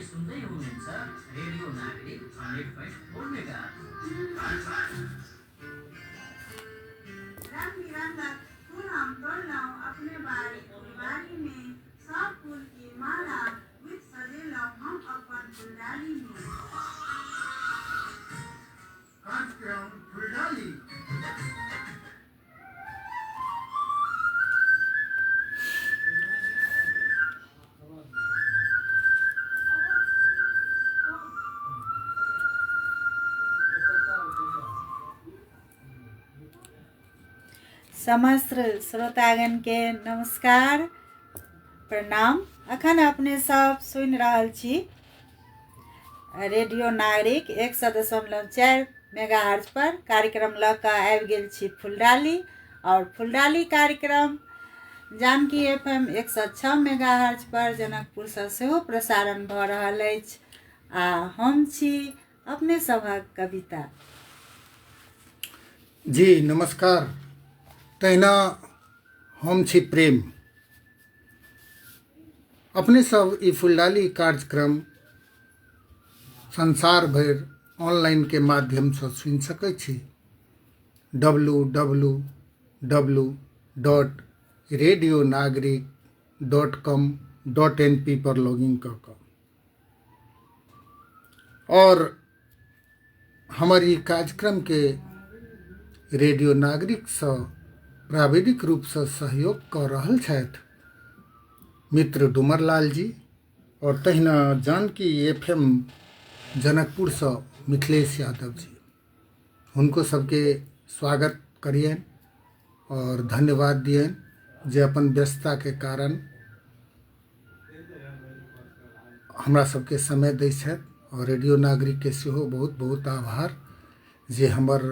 सुन्दै हुनुहुन्छ रेडियो नागरिक 100.4 मेगा। रंग बिरंगक फूल हम तोड़लहुँ अपने बाड़ी फुलवारी में, सब फूल के माला गुथि सजेलहुँ हम अपन फुलडाली में। कार्यक्रम फुलडाली। समस्त श्रोतागणके नमस्कार, प्रणाम। अखन अपने सब सुनि रहल छी रेडियो नागरिक 100.4 मेगाहर्ज पर कार्यक्रम लऽ कऽ आबि गेल छी फुलडाली। और फुलडाली कार्यक्रम जानकी एफ एम 106 मेगाहर्ज पर जनकपुरसँ सेहो प्रसारण भऽ रहल अछि। आ हम छी अपने सभक कविता। जी नमस्कार। तहिना हम छी प्रेम। अपने सब ई फुलडाली कार्यक्रम संसार भरि ऑनलाइन के माध्यमसँ सुनि सकै छी। W W W dot radio Nagarik dot com dot N P पर लॉगिन कऽ कऽ। आओर हमर ई कार्यक्रमके रेडियो नागरिकसँ प्राविधिक रूपसँ सहयोग कऽ रहल छथि मित्र डुमरलाल जी आओर तहिना जानकी एफ एम जनकपुरसँ मिथिलेश यादव जी, हुनको सबके स्वागत करियनि आओर धन्यवाद दियनि जे अपन व्यस्तताके कारण हमरा सबके समय दै छथि। आओर रेडियो नागरिकके सेहो बहुत बहुत आभार जे हमर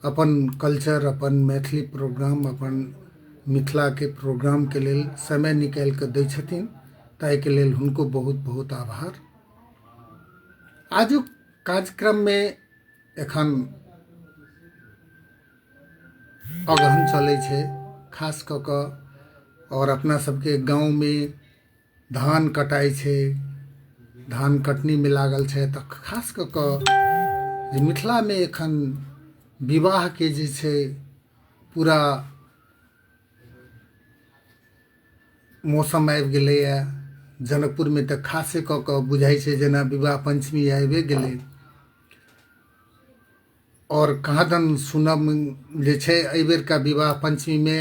अपन कल्चर, अपन मैथिली प्रोग्राम, अपन मिथिलाके प्रोग्रामके लेल समय निकालि कऽ दै छथिन, ताहिके लेल हुनको बहुत बहुत आभार। आजुक कार्यक्रममे एखन अगहन चलै छै खास कऽ कऽ, आओर अपना सबके गाँवमे धान कटाइ छै, धान कटनीमे लागल छै। तऽ खास कऽ कऽ जे मिथिलामे एखन विवाहके जे छै पूरा मौसम आबि गेलैए। जनकपुरमे तऽ खासे कऽ कऽ बुझाइ छै जेना विवाह पञ्चमी आबिए गेलै। आओर कहाँ दन सुनब जे छै एहिबेरका विवाह पञ्चमीमे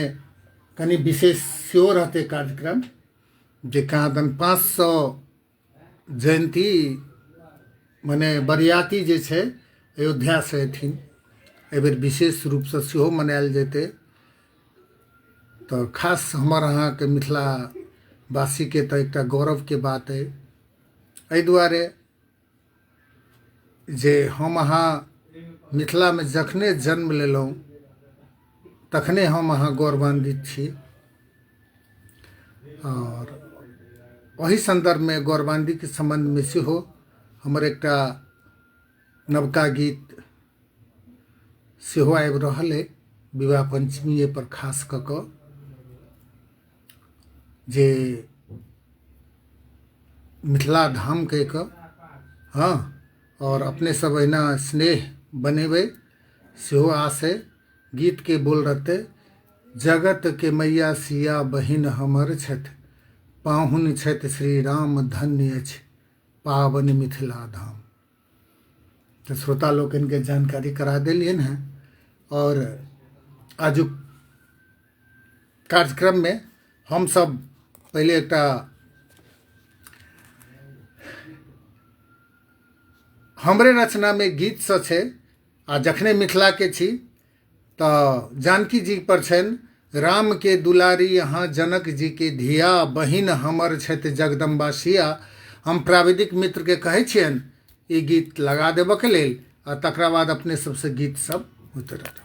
कनि विशेष सेहो रहतै कार्यक्रम, जे कहाँ दन 500 जयन्ती मने बरियाती जे छै अयोध्यासँ अयथिन, एहिबेर विशेष रूपसँ सेहो मनायल जेतै। तऽ खास हमर अहाँके मिथिलावासीके तऽ एकटा गौरवके बात अइ, एहि दुआरे जे हम अहाँ मिथिलामे जखने जन्म लेलहुँ तखने हम अहाँ गौरवान्वित छी। आओर ओहि सन्दर्भमे गौरवान्वितके सम्बन्धमे सेहो हमर एकटा नवका गीत सेहो आबि रहल अइ विवाह पञ्चमीए पर खास कऽ कऽ, जे मिथिला धाम कहि कऽ। हँ, आओर अपने सब अहिना स्नेह बनेबै सेहो आश अइ। गीतके बोल रहतै, जगत के मैया सिया बहिन हमर छथि, पाहुन छथि श्री राम धन्य अछि पावन मिथिला धाम। तऽ श्रोता लोकनिके जानकारी करा देलियनि हेँ। आओर आजुक कार्यक्रममे हमसभ पहिले एकटा हमरे रचनामे गीतसँ छै, आ जखने मिथिलाके छी तऽ जानकी जी पर छनि, रामके दुलारी अहाँ जनक जीके धिया, बहिन हमर छथि जगदम्बा सिया। हम प्राविधिक मित्रके कहै छियनि ई गीत लगा देबऽके लेल, आ तकरा बाद अपने सबसँ गीत सब होइत रहत।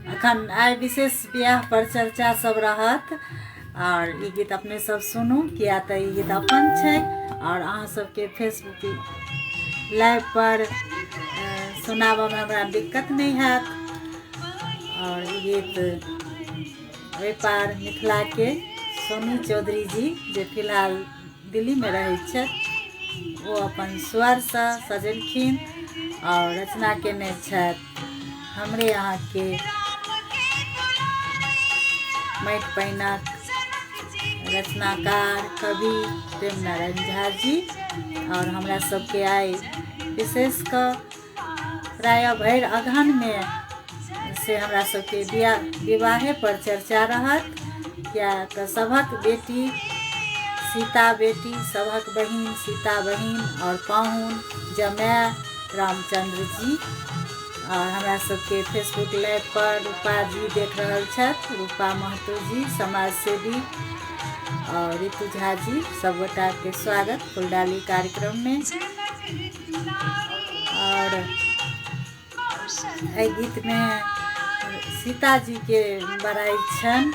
अखन आइ विशेष बियाह पर चर्चा सब रहत, और ई गीत अपने सब सुनू, किया तऽ ई गीत अपन छै। और अहाँ सबके फेसबुक लाइव पर सुनाबऽमे हमरा दिक्कत नहि हैत। और ई गीत ओहि पार मिथिलाके सोनी चौधरी जी जे फिलहाल दिल्लीमे रहै छथि, ओ अपन स्वरसँ सजेलखिन आओर रचना केने छथि हमरे अहाँके माटि पानिक रचनाकार कवि प्रेम नारायण झा जी। आओर हमरा सबके आइ विशेष कऽ प्रायः भरि अगहनमे से हमरा सबके विवाहे पर चर्चा रहत, किया तऽ सभक बेटी सीता बेटी, सभक बहिन सीता बहिन आओर पाहुन जमाय रामचंद्र जी। और हमरा सबके फेसबुक लाइव पर रूपा जी देख रहल छथि, रूपा महतो जी समाज सेवी और ऋतु झा जी, सब गोटा के स्वागत फुलडाली कार्यक्रम में। और एहि गीत में सीता जी के बड़ाई छनि,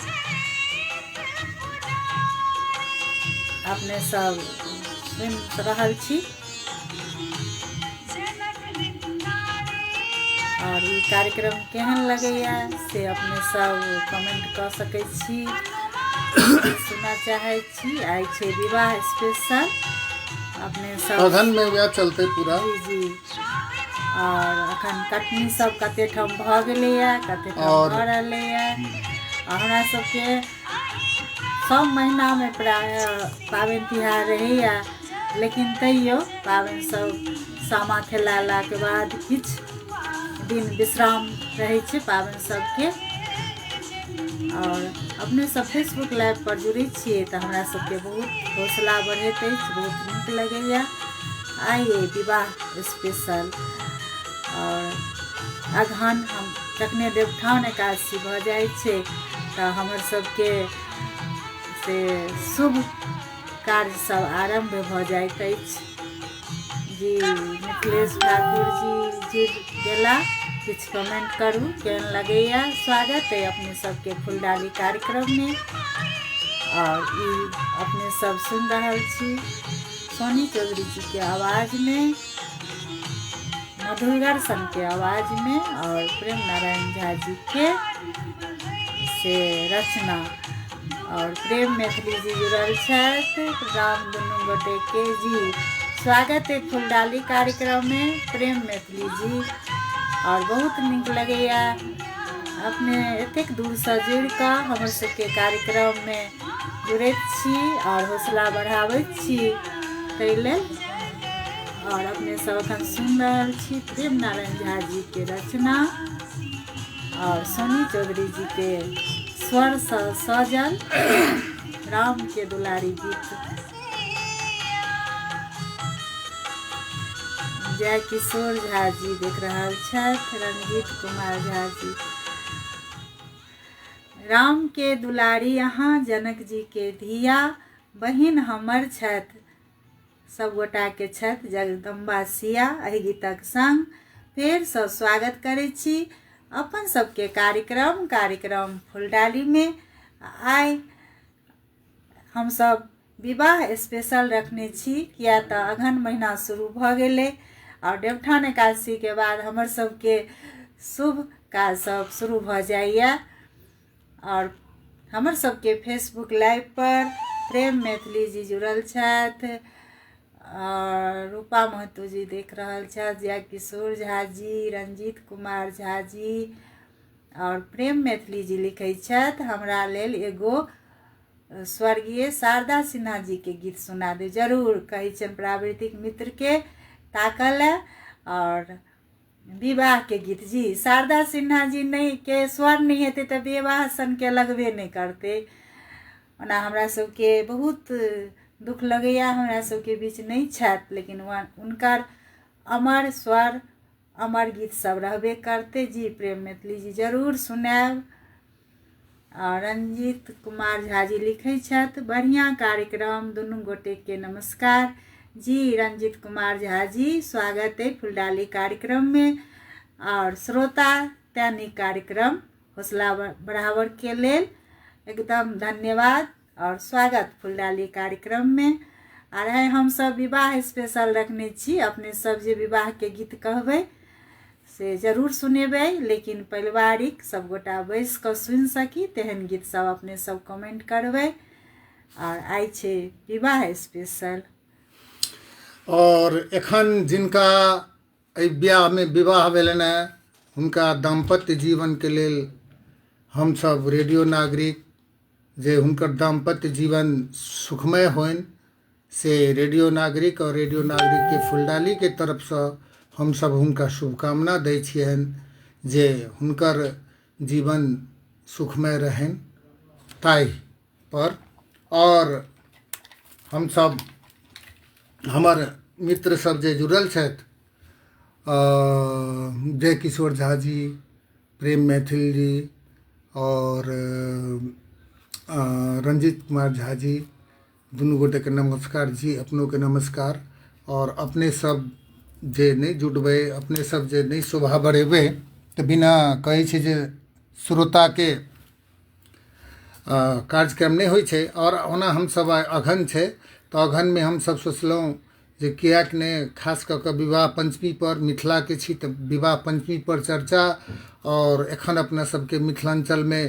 अपने सब सुनि रहल छी। और ई कार्यक्रम केहन लगैया से अपने सब कमेंट कऽ सकै छी, सुनऽ चाहै छी। आइ छै विवाह स्पेशल, अपने सब अगहन में वएह चलते पूरा। जी जी। और अखन कटनी सब कते ठाम भऽ गेलैया, कते ठाम और भऽ रहलैया। हमरा सबके सब महीनामे प्रायः पाबनि तिहार रहैया, लेकिन तैयो पाबनि सब सामा खेलालाके बाद किछु दिन विश्राम रहै छै पाबनि सबके। और अपने सब फेसबुक लाइव पर जुड़ै छियै तऽ हमरा सबके बहुत हौसला बढ़ैत अछि, बहुत नीक लगैया। आइ विवाह स्पेशल और अगहन हम जखने देवठान एकादशी भऽ जाइ छै तऽ हमर सबके से शुभ कार्य सब आरम्भ भऽ जाइत अछि। जी मिथिलेश ठाकुर जी जुड़ि गेला, किछु कमेंट करू केहन लगैया। स्वागत है अपने सबके फुलडाली कार्यक्रम में। और ई अपने सब सुन रहल छी सोनी चौधरी जी के आवाज में, मधुरगर सन के आवाज में और प्रेम नारायण झा जी के से रचना। और प्रेम मैथिली जी जुड़ल छथि, राम दुनू गोटे के जी स्वागत है फुलडाली कार्यक्रम में प्रेम मैथिली जी। और बहुत नीक लगैया अपने एतेक दूरसँ जुड़ि कऽ हमर सबके कार्यक्रममे जुड़ैत छी और हौसला बढ़ाबैत छी ताहि लेल। और अपने सब अखन सुनि रहल छी प्रेम नारायण झा जी के रचना और सोनी चौधरी जी के स्वरसँ सजल राम के दुलारी गीत। जय किशोर झा जी देख रहल छथि, रंजीत कुमार झा जी। राम के दुलारी अहाँ जनक जी के धिया, बहिन हमर छथि सब गोटा के छथि जगदम्बा सिया। एहि गीतक संग फेरसँ स्वागत करै छी अपन सबके कार्यक्रम कार्यक्रम फुलडाली में। आइ हमसब विवाह स्पेशल रखने छी, किया तऽ अगहन महीना शुरू भऽ गेलै और देवठान एकादशी के बाद हमर सबके शुभ काज सब शुरू भऽ जाइया। और हमर सबके फेसबुक लाइव पर प्रेम मैथिली जी जुड़ल छथि और रूपा महतो जी देख रहल छथि, जय किशोर झा जी, रंजीत कुमार झा जी और प्रेम मैथिली जी लिखै छथि हमरा लेल एगो स्वर्गीय शारदा सिन्हा जी के गीत सुना दे। जरूर कहै छियनि प्रावृतिक मित्र के ताकल और विवाह के गीत जी शारदा सिन्हा जी नहीं के स्वर नहीं हेतै तऽ विवाह सन के लगबे नहीं करतै। ओना हमरा सबके बहुत दुख लगैया हमरा सबके बीच नहीं छथि, लेकिन हुनकर अमर स्वर अमर गीत सब रहबे करतै। जी प्रेम मैथिली जी जरूर सुनायब। आ रंजीत कुमार झा जी लिखै छथि बढ़िआँ कार्यक्रम, दुनू गोटे के नमस्कार। जी रंजीत कुमार झा जी स्वागत है फुलडाली कार्यक्रम में। और श्रोता तैं नीक कार्यक्रम हौसला बढ़ावर के लेल एकदम धन्यवाद और स्वागत फुलडाली कार्यक्रम में। आर आइ हम सब विवाह स्पेशल रखने छी, अपने सब जे विवाह के गीत कहबै से जरूर सुनेबै, लेकिन पारिवारिक सब गोटा बैस कऽ सुनि सकी तेहन गीत सब अपने सब कमेंट करबै। आओर आइ छै विवाह स्पेशल। आओर एखन जिनका एहि बियाहमे विवाह भेलनि हेँ, हुनका दाम्पत्य जीवनके लेल हमसभ रेडियो नागरिक जे हुनकर दाम्पत्य जीवन सुखमय होइन से रेडियो नागरिक आओर रेडियो नागरिकके फुलडालीके तरफसँ हमसभ हुनका शुभकामना दै छियनि जे हुनकर जीवन सुखमय रहनि ताहि पर। आओर हमसभ हमर मित्र सब जे जुड़ल छथि, जय किशोर झा जी, प्रेम मैथिल जी आओर रंजीत कुमार झा जी, दुनू गोटेके नमस्कार जी, अपनोके नमस्कार। आओर अपने सब जे नहि जुटबै, अपने सब जे नहि शोभा बढ़ेबै तऽ बिना कहै छै जे श्रोताके कार्यक्रम नहि होइ छै। आओर ओना हमसभ आइ अगहन छै तऽ अगहनमे हमसभ सोचलहुँ जे किएक नहि खास कऽ कऽ विवाह पञ्चमी पर, मिथिलाके छी तऽ विवाह पञ्चमी पर चर्चा। आओर एखन अपना सबके मिथिलाञ्चलमे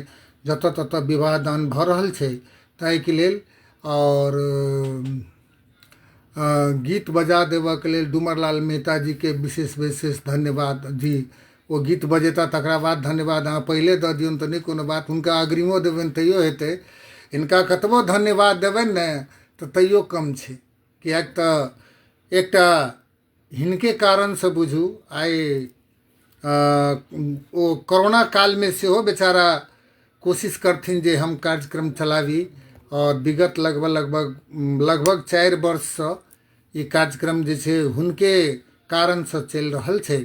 जतऽ ततऽ विवाह दान भऽ रहल छै ताहिके लेल। आओर गीत बजा देबऽके लेल डुमरलाल मेहता जीके विशेष विशेष धन्यवाद जी। ओ गीत बजेता तकरा बाद धन्यवाद अहाँ पहिले दऽ दियौन तऽ नहि कोनो बात, हुनका अग्रिमो देबनि तैयो हेतै। हिनका कतबो धन्यवाद देबनि ने तऽ तैयो कम छै, किएक तऽ एकटा हिनके कारणसँ बुझू आइ ओ कोरोना कालमे सेहो बेचारा कोशिश करथिन जे हम कार्यक्रम चलाबी। आओर विगत लगभग लगभग लगभग 4 वर्षसँ ई कार्यक्रम जे छै हुनके कारणसँ चलि रहल छै।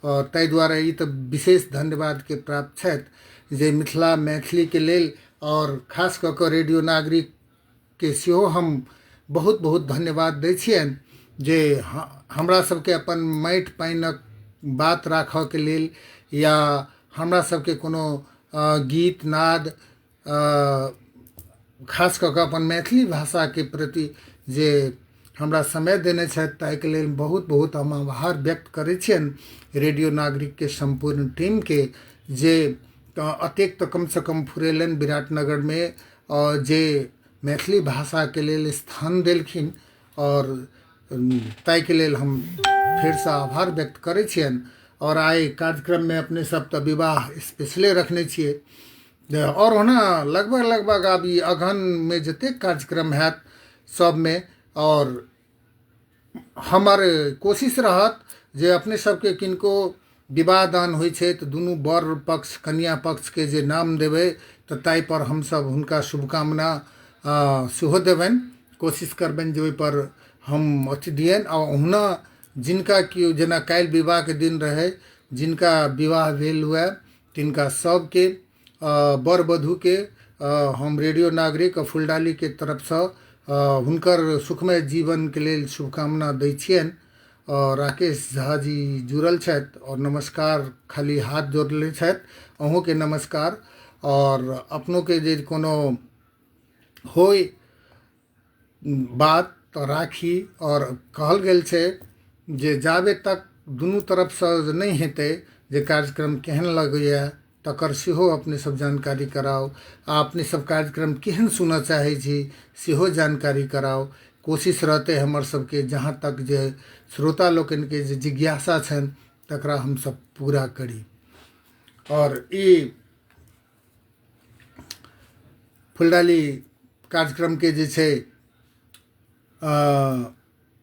आओर ताहि दुआरे ई तऽ विशेष धन्यवादके प्राप्त छथि जे मिथिला मैथिलीके लेल आओर खास कऽ कऽ रेडियो नागरिकके सेहो हम बहुत बहुत धन्यवाद दै छियनि जे हमरा सबके अपन माटि पानिक बात राखऽके लेल या हमरा सबके कोनो गीत नाद खास कऽ कऽ अपन मैथिली भाषाके प्रति जे हमरा समय देने छथि ताहिके लेल बहुत बहुत हम आभार व्यक्त करै छियनि रेडियो नागरिकके सम्पूर्ण टीमके जे अतेक तऽ कमसँ कम फुरेलनि विराटनगरमे आओर जे मैथिली भाषाके लेल स्थान देलखिन आओर ताहिके लेल हम फेरसँ आभार व्यक्त करै छियनि। आओर आइ कार्यक्रममे अपने सब तऽ विवाह स्पेशले रखने छियै। आओर ओना लगभग लगभग आब ई अगहनमे जतेक कार्यक्रम हैत सबमे, आओर हमर कोशिश रहत जे अपने सबके किनको विवाह दान होइ छै तऽ दुनू वर पक्ष कन्या पक्षके जे नाम देबै तऽ ताहिपर हमसब हुनका शुभकामना सेहो देबनि, कोशिश करबनि जे ओहिपर हम अथी दियनि। आ ओहुना जिनका केओ जेना काल्हि विवाहके दिन रहै, जिनका विवाह भेल हुए तिनका सबके वर वधूके हम रेडियो नागरिक आ फुलडालीके तरफसँ हुनकर सुखमय जीवनके लेल शुभकामना दै छियनि। और राकेश झा जी जुड़ल छथि और नमस्कार, खाली हाथ जोड़ले छथि, अहूँके नमस्कार। और अपनोके जे कोनो होय बात तऽ राखी। और कहल गेल छै जे जाबे तक दुनू तरफसँ नहि हेतै जे कार्यक्रम केहन लगैए तकर सेहो अपने सब जानकारी कराउ, आ अपने सब कार्यक्रम केहन सुनऽ चाहै छी सेहो जानकारी कराउ। कोशिश रहतै हमर सबके जहाँ तक जे श्रोता लोकनिके जे जिज्ञासा छनि तकरा हमसब पूरा करी। और ई फुलडाली कार्यक्रमके जे छै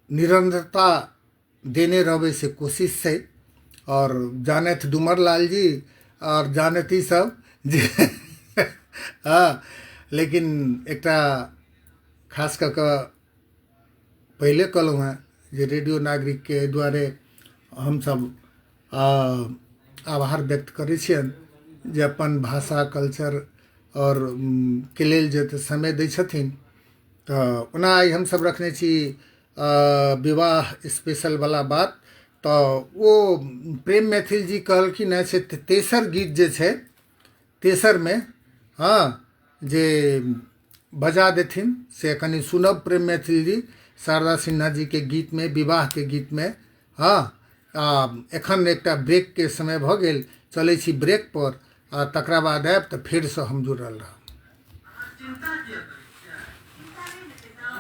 निरन्तरता देने रहबै से कोशिश छै। और जानथि डुमर लाल जी और जानथि सब जे हँ, लेकिन एकटा खास कऽ कऽ पहिले कहलहुँ हेँ जे रेडियो नागरिकके एहि दुआरे हमसब आभार व्यक्त करै छियनि जे अपन भाषा कल्चर और के लेल जे समय दै छथिन। तऽ ओना आइ हमसब रखने छी विवाह स्पेशल वाला बात, तऽ ओ प्रेम मैथिल जी कहलखिन हेँ से तेसर गीत जे छै तेसरमे हँ जे बजा देथिन से कनि सुनब प्रेम मैथिल जी शारदा सिन्हा जी के गीतमे, विवाहके गीतमे। हँ, आ एखन एकटा ब्रेकके समय भऽ गेल, चलै छी ब्रेक पर आ तकरा बाद आयब तऽ फेरसँ हम जुड़ल रहब। चिंता किया करै छियै?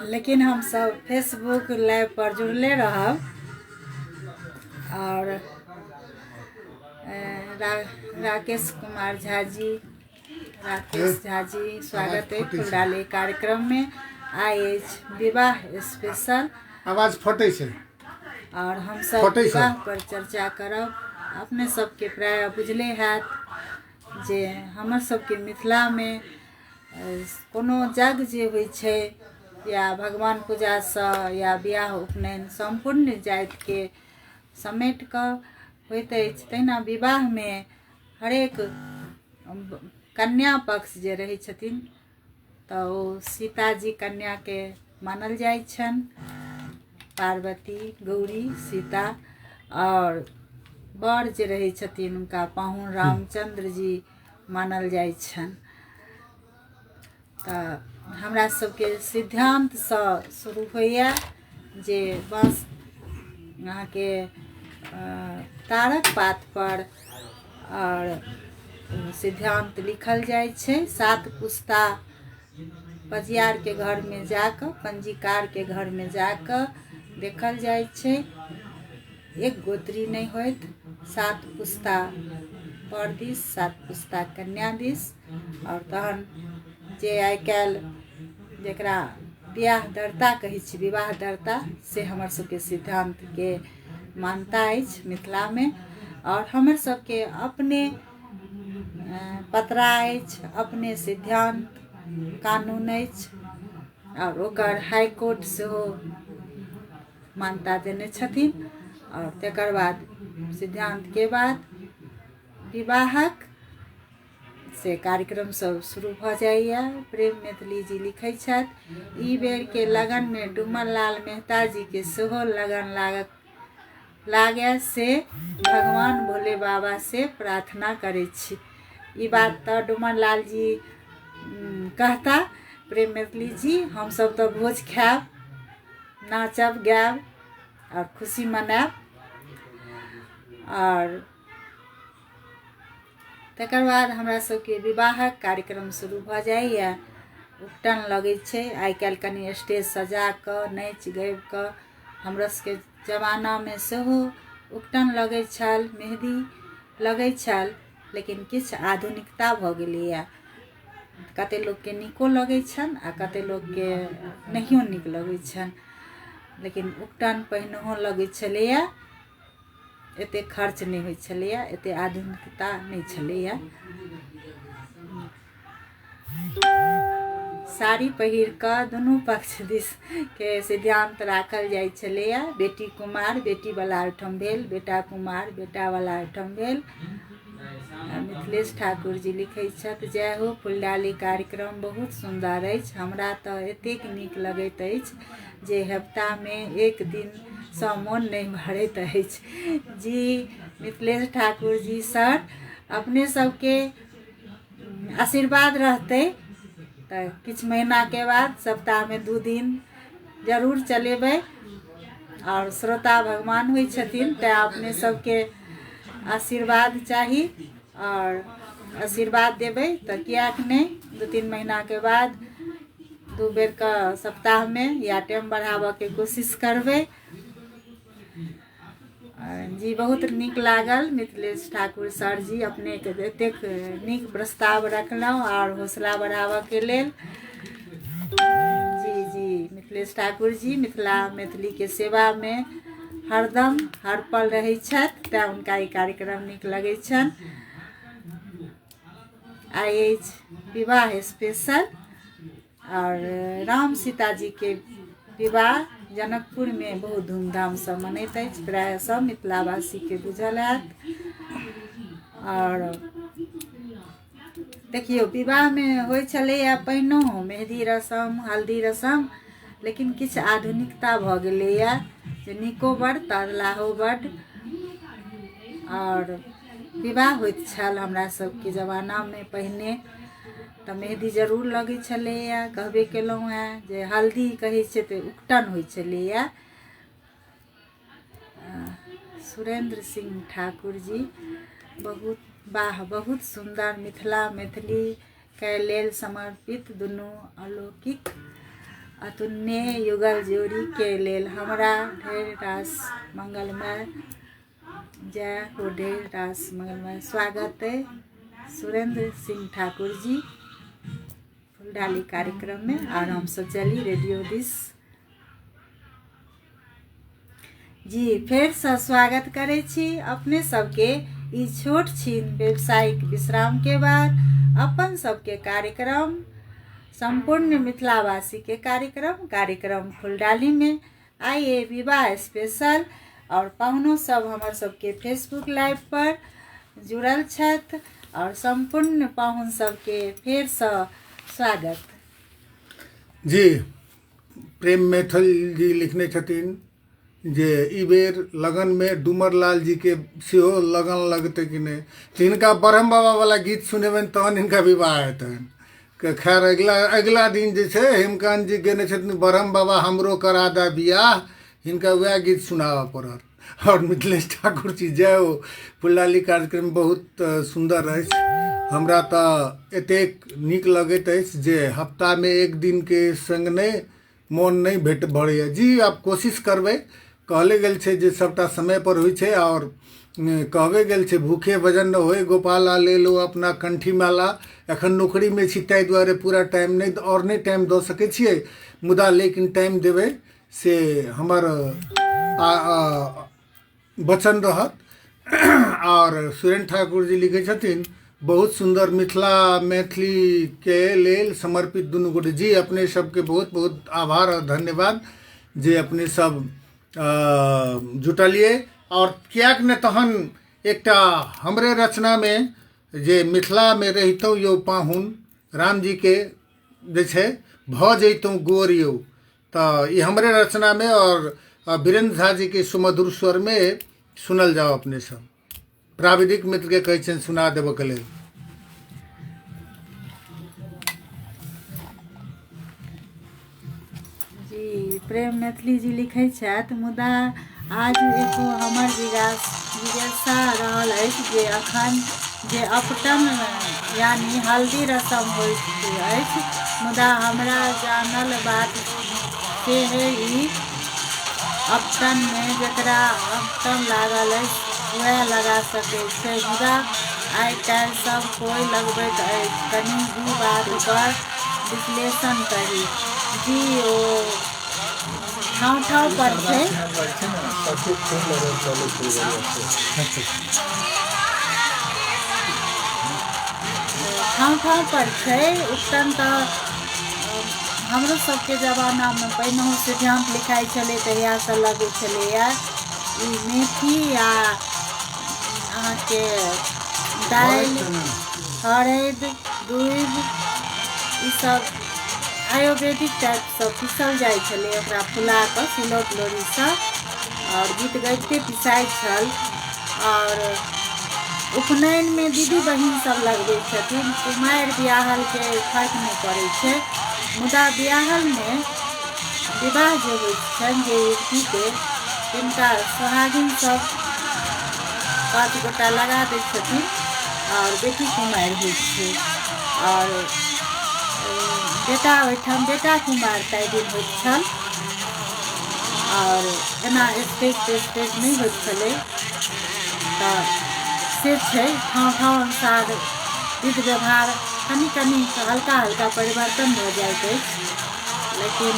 लेकिन हमसब फेसबुक लाइव पर जुड़ले रहब। आओर राकेश कुमार झा जी, राकेश झा जी स्वागत अइ फुलडाली कार्यक्रममे। आइ अछि विवाह स्पेशल। आवाज फटै छै। आओर हमसब विवाह पर चर्चा करब। अपने सबके प्रायः बुझले हैत जे हमर सबके मिथिलामे कोनो यज्ञ जे होइ छै या भगवान पूजासँ या बियाह उपनयन सम्पूर्ण जातिके समेट कऽ होइत अछि, तहिना विवाहमे हरेक कन्या पक्ष जे रहै छथिन तऽ ओ सीताजी कन्याके मानल जाइ छनि, पार्वती गौरी सीता। आओर वर जे रहै छथिन हुनका पाहुन रामचन्द्र जी मानल जाइ छनि। तऽ हमरा सबके सिद्धान्तसँ शुरू होइए जे बाँस अहाँके तारक पातपर आओर सिद्धान्त लिखल जाइ छै। 7 पुस्ता पजियारके घरमे जाकऽ, पंजीकारके घरमे जाकऽ देखल जाइ छै। एक गोत्री नहि होइत, 7 पुस्ता पर दिस, 7 पुस्ता कन्या दिस। आओर तहन जे आइ काल्हि जकरा बियाह दर्ता कहै छी, विवाह दर्ता, से हमर सबके सिद्धान्तके मान्यता अछि मिथिलामे। आओर हमर सबके अपने पतरा अछि, अपने सिद्धान्त कानून अछि, आओर ओकर हाईकोर्ट सेहो मान्यता देने छथिन। आओर तकर बाद सिद्धान्तके बाद विवाहक से कार्यक्रम सब शुरू भऽ जाइए। प्रेम मैथिली जी लिखै छथि, ई बेरके लगनमे डुमन लाल मेहता जीके सेहो लगन लागए से भगवान भोले बाबा से प्रार्थना करै छी। ई बात तऽ डुमन लाल जी कहता। प्रेम मैथिली जी, हमसब तऽ भोज खायब, नाचब गायब आओर खुशी मनायब। आओर तकर बाद हमरा सबके विवाहक कार्यक्रम शुरू भऽ जाइए। उपटन लगै छै। आइ काल्हि कनि स्टेज सजा कऽ नाचि गाबि कऽ, हमरा सबके जमानामे सेहो उपटन लगै छल, मेहदी लगै छल, लेकिन किछु आधुनिकता भऽ गेलैए। कते लोकके नीको लगै छनि आ कते लोकके नहियो नीक लगै छनि, लेकिन उपटन पहिनहो लगै छलैए, एते खर्च नहि होइ छलैए, एते आधुनिकता नहि छलैए। साड़ी पहिर कऽ दुनू पक्ष दिस के सिद्धान्त राखल जाइ छलैए। बेटी कुमार बेटीवला ओहिठाम भेल, बेटा कुमार बेटावला ओहिठाम भेल। मिथिलेश ठाकुर जी लिखै छथि, जय हो फुलडाली कार्यक्रम बहुत सुन्दर अछि, हमरा तऽ एतेक नीक लगैत अछि जे हफ्तामे एक दिनसँ मोन नहि भरैत अछि। जी मिथिलेश ठाकुर जी सर, अपने सबके आशीर्वाद रहतै तऽ किछु महीनाके बाद सप्ताहमे 2 दिन जरूर चलेबै। आओर श्रोता भगवान होइ छथिन, तैँ अपने सबके आशीर्वाद चाही आओर आशीर्वाद देबै तऽ किएक नहि 2-3 महीनाके बाद 2 बेरके सप्ताहमे या टाइम बढ़ाबऽके कोशिश करबै। जी बहुत नीक लागल मिथिलेश ठाकुर सर जी, अपनेके एतेक नीक प्रस्ताव रखलहुँ आओर हौसला बढ़ाबऽके लेल। जी जी मिथिलेश ठाकुर जी मिथिला मैथिलीके सेवामे हरदम हर पल रहै छथि, तैँ हुनका ई कार्यक्रम नीक लगै छनि। आइ अछि विवाह स्पेशल। आओर राम सीता जीके विवाह जनकपुरमे बहुत धूमधामसँ मनैत अछि, प्रायः सब मिथिलावासीके बुझल हैत। आओर देखियौ विवाहमे होइ छलैए पहिनहुँ मेहदी रसम हल्दी रसम, लेकिन किछु आधुनिकता भऽ गेलैए जे नीको बड्ड तऽ अधलाहो बड्ड। आओर विवाह होइत छल हमरा सबके जमानामे पहिने तऽ मेहदी जरूर लगै छलैए, कहबे केलहुँ हेँ जे हल्दी कहै छै तऽ उकटन होइ छलैए। सुरेंद्र सिंह ठाकुर जी बहुत वाह, बहुत सुन्दर मिथिला मैथिलीके लेल समर्पित दुनू अलौकिक अतुलनीय युगल जोड़ी के लेल हमरा ढेर रास मंगलमय जय हो, ढेर रास मंगलमय स्वागत है सुरेंद्र सिंह ठाकुर जी फुलडाली कार्यक्रम में। और हम सब चली रेडियो दिस जी फेरसँ स्वागत करै छी अपने सबके ई छोट छिन व्यावसायिक विश्राम के बाद अपन सबके कार्यक्रम सम्पूर्ण मिथिलावासी के कार्यक्रम कार्यक्रम फुलडाली में आइ ये विवाह स्पेशल और पाहुनो सब हमर सबके फेसबुक लाइव पर जुड़ल छथि और सम्पूर्ण पाहुन सबके फेरसँ स्वागत। जी प्रेम मैथिल जी लिखने छथिन जे ई बेर लगनमे डूमर लाल जीके सेहो लगन लगतै कि नहि, तऽ हिनका ब्रह्म बाबावला गीत सुनेबनि तहन हिनका विवाह हेतनि। खैर अगिला अगिला दिन जे छै हेमकान्त जी गेने छथिन ब्रह्म बाबा हमरो करा दए बियाह, हिनका वएह गीत सुनाबऽ पड़त। आओर मिथिलेश ठाकुर जी जय हो, फुलडाली कार्यक्रम बहुत सुन्दर अछि, हमरा तऽ एतेक नीक लगैत अछि जे हफ्तामे एक दिनके सङ्ग नहि मोन नहि भेट भरैए। जी आब कोशिश करबै, कहले गेल छै जे सभटा समयपर होइ छै आओर कहबे गेल छै भूखे भजन न होए गोपाला ले लो अपना कंठी माला। एखन नौकरीमे छी ताहि दुआरे पूरा टाइम नहि आओर नहि टाइम दऽ सकै छियै, मुदा लेकिन टाइम देबै से हमर वचन रहत। आओर सुरेन्द्र ठाकुर जी लिखै छथिन बहुत सुन्दर मिथिला मैथिलीके लेल समर्पित दुनू गोटे। जी अपने सबके बहुत बहुत आभार आओर धन्यवाद जे अपने सब जुटलियै। आओर किएक नहि तहन एकटा हमरे रचनामे जे मिथिलामे रहितहुँ यौ पाहुन, रामजीके जे छै भऽ जैतहुँ गोर यौ, तऽ ई हमरे रचनामे आओर वीरेन्द्र झा जीके सुमधुर स्वरमे सुनल जाउ। अपने सब प्राविधिक मित्रके कहै छियनि सुना देबऽके लेल। जी प्रेम मैथिली जी लिखै छथि मुदा आज एगो हमर जिज्ञासा रहल अछि जे अखन जे अपटन यानी हल्दी रसम होइत अछि मुदा हमरा जानल बात से है ई अपटनमे जकरा अपटन लागल अछि वएह लगा सकै छै, मुदा आइ काल्हि सब कोइ लगबैत अछि, कनि ई बात पर विश्लेषण करी। जी ओ ठाँव ठाँव पर छै। ठाँव ठाँव पर छै उपटन। तऽ हमरो सबके जमानामे पहिनहुँ सिद्धान्त लिखाइ छलै तहियासँ लगै छलैए ई मेथी आ अहाँके दालि हरदि दूबि ईसब आयुर्वेदिक टाइपसँ पीसल जाइ छलै, ओकरा फुला कऽ सिलौट लोढ़ीसँ आओर गीत गबिते पिसाइ छल। आओर उपनयनमे दीदी बहिन सब लगबै छथिन, कुमारि बियाहलके फर्क नहि पड़ै छै, मुदा बियाहलमे विवाह जे होइ छनि जे युवतीके तिनका सोहागिन सब 5 गोटा लगा दै छथिन आओर बेटी कुमारि होइ छै आओर बेटा ओहिठाम बेटा कुमार ताहि दिन होइत छल। आओर एना स्टेज तेस्टेज नहि होइत छलै, तऽ से छै ठाँव ठाँव अनुसार विध व्यवहार कनि कनि हल्का हल्का परिवर्तन भऽ जाइत अछि, लेकिन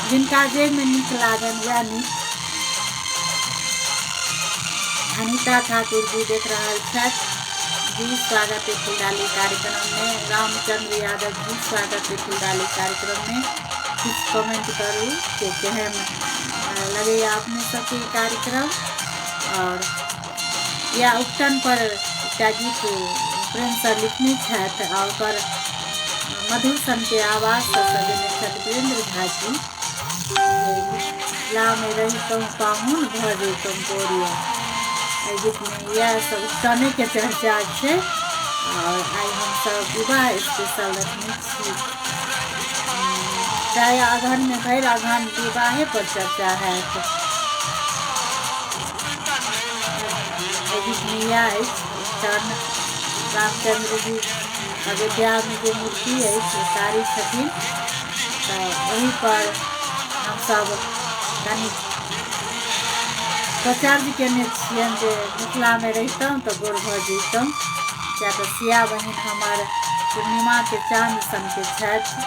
जिनका जाहिमे नीक लागनि वएह नीक। अनिता ठाकुर जी देख रहल छथि जी स्वागत है फुलडाली कार्यक्रम में। रामचंद्र यादव जी स्वागत है फुलडाली कार्यक्रम में। किछु कमेंट करू कि केहन लगैए अपने सबके ई कार्यक्रम। और या उपटन पर एकटा गीत प्रेम सर लिखने छथि आ ओकर मधुर सनके आवाजसँ सजेने छथि वीरेंद्र झा जी, मिथिलामे रहितहुँ पाहुन भऽ जैतहुँ गोरिया। एहि गीतमे इएह सब उपटनेके चर्चा छै। और आइ हमसब विवाह स्पेशल रखने छी, प्रायः अगहनमे भरि अगहन विवाहे पर चर्चा हैत। एहि गीतमे इएह अछि उपटन। रामचंद्र जी अयोध्यामे जे मूर्ति अछि ओ साड़ी छथिन। तऽ ओहिपर हमसभ कनि प्रचार कयने छियनि जे मिथिलामे रहितहुँ तऽ गोर भऽ जैतहुँ, किएक तऽ सिया बहिन हमर पूर्णिमाके चाँद सनके छथि,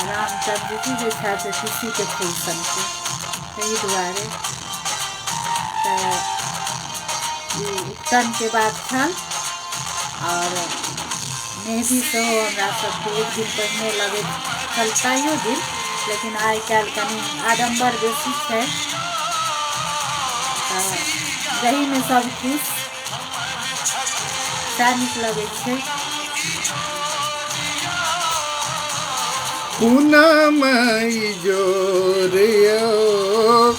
रामचन्द्रजी जे छथि से तीसीके फूल सनके, ताहि दुआरे। तऽ ई उपटनके बात छल। आओर मेहदी सेहो हमरा सबके एक दिन पहिने लगैत छल ताहियो दिन, लेकिन आइ काल्हि कनि आडम्बर बेसी छै, तऽ जाहिमे सब खुश सएह नीक लगै छै। पूनम जोर यौ